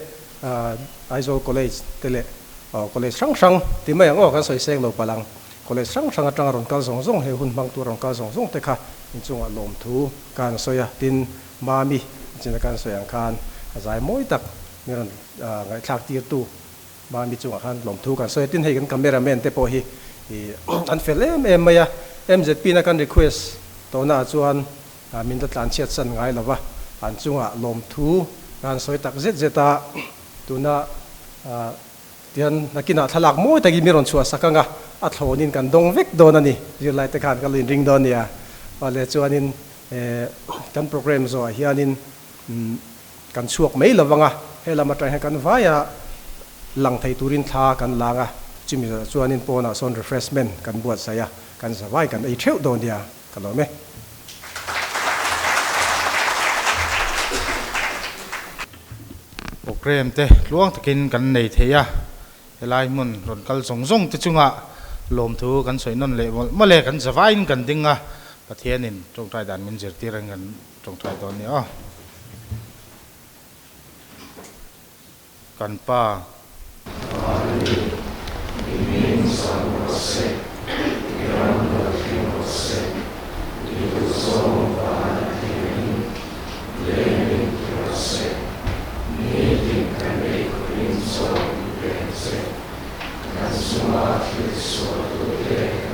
Aizawl College te leh college hrang hrang ti mai ang aw kan sawi seng lo palh ang. College hrang hrang atanga rawn kal zawng zawng he hun hmang tur rawn kal zawng zawng te kha inchungah lawmthu kan sawi a, tin Mami china kan sawi ang khan a zai mawi tak mi rawn ngaihthlak tirtu Mami chungah khan lawmthu kan sawi a, tin hei kan camera man te pawh hi an fel em em mai a, MZP na kan request tawhna ah chuan min la tlanchhiat san ngai lo va, an chungah lawmthu kan sawi tak zet zet a, tuna tihian nakinah thlalak mawi takin mi rawn chhuah sak ang a, a thlawnin kan dawng vek dawn a ni, zirlai te khan ka lo inring dawn nia, awle chuanin kan program zawhah hianin Kan chhuak mai lo vang a, he lam atang hian kan vaia lang thei turin thla kan lang a, chumi zawhah chuanin pawnah sawn refreshment kan buatsaih a, kan zavai kan ei theuh dawn nia, ka lawm e. Programme te tluang takin kan nei thei a, helai hmun rawn kal zawng zawng te chungah lawmthu kan sawi nawn leh mawlh mawlh e, kan zavaiin kan ding a, Pathianin tawngtai dan min zirtir ang kan Tawngtai dawn nia aw. Kan pa. Mahni i hming san rawh se, i ram lo thleng rawh se, i duhzawng van a thlengin lengin ti rawh se, nitin kan ei khawpin chaw i peng che, kan chunga thil sual tute.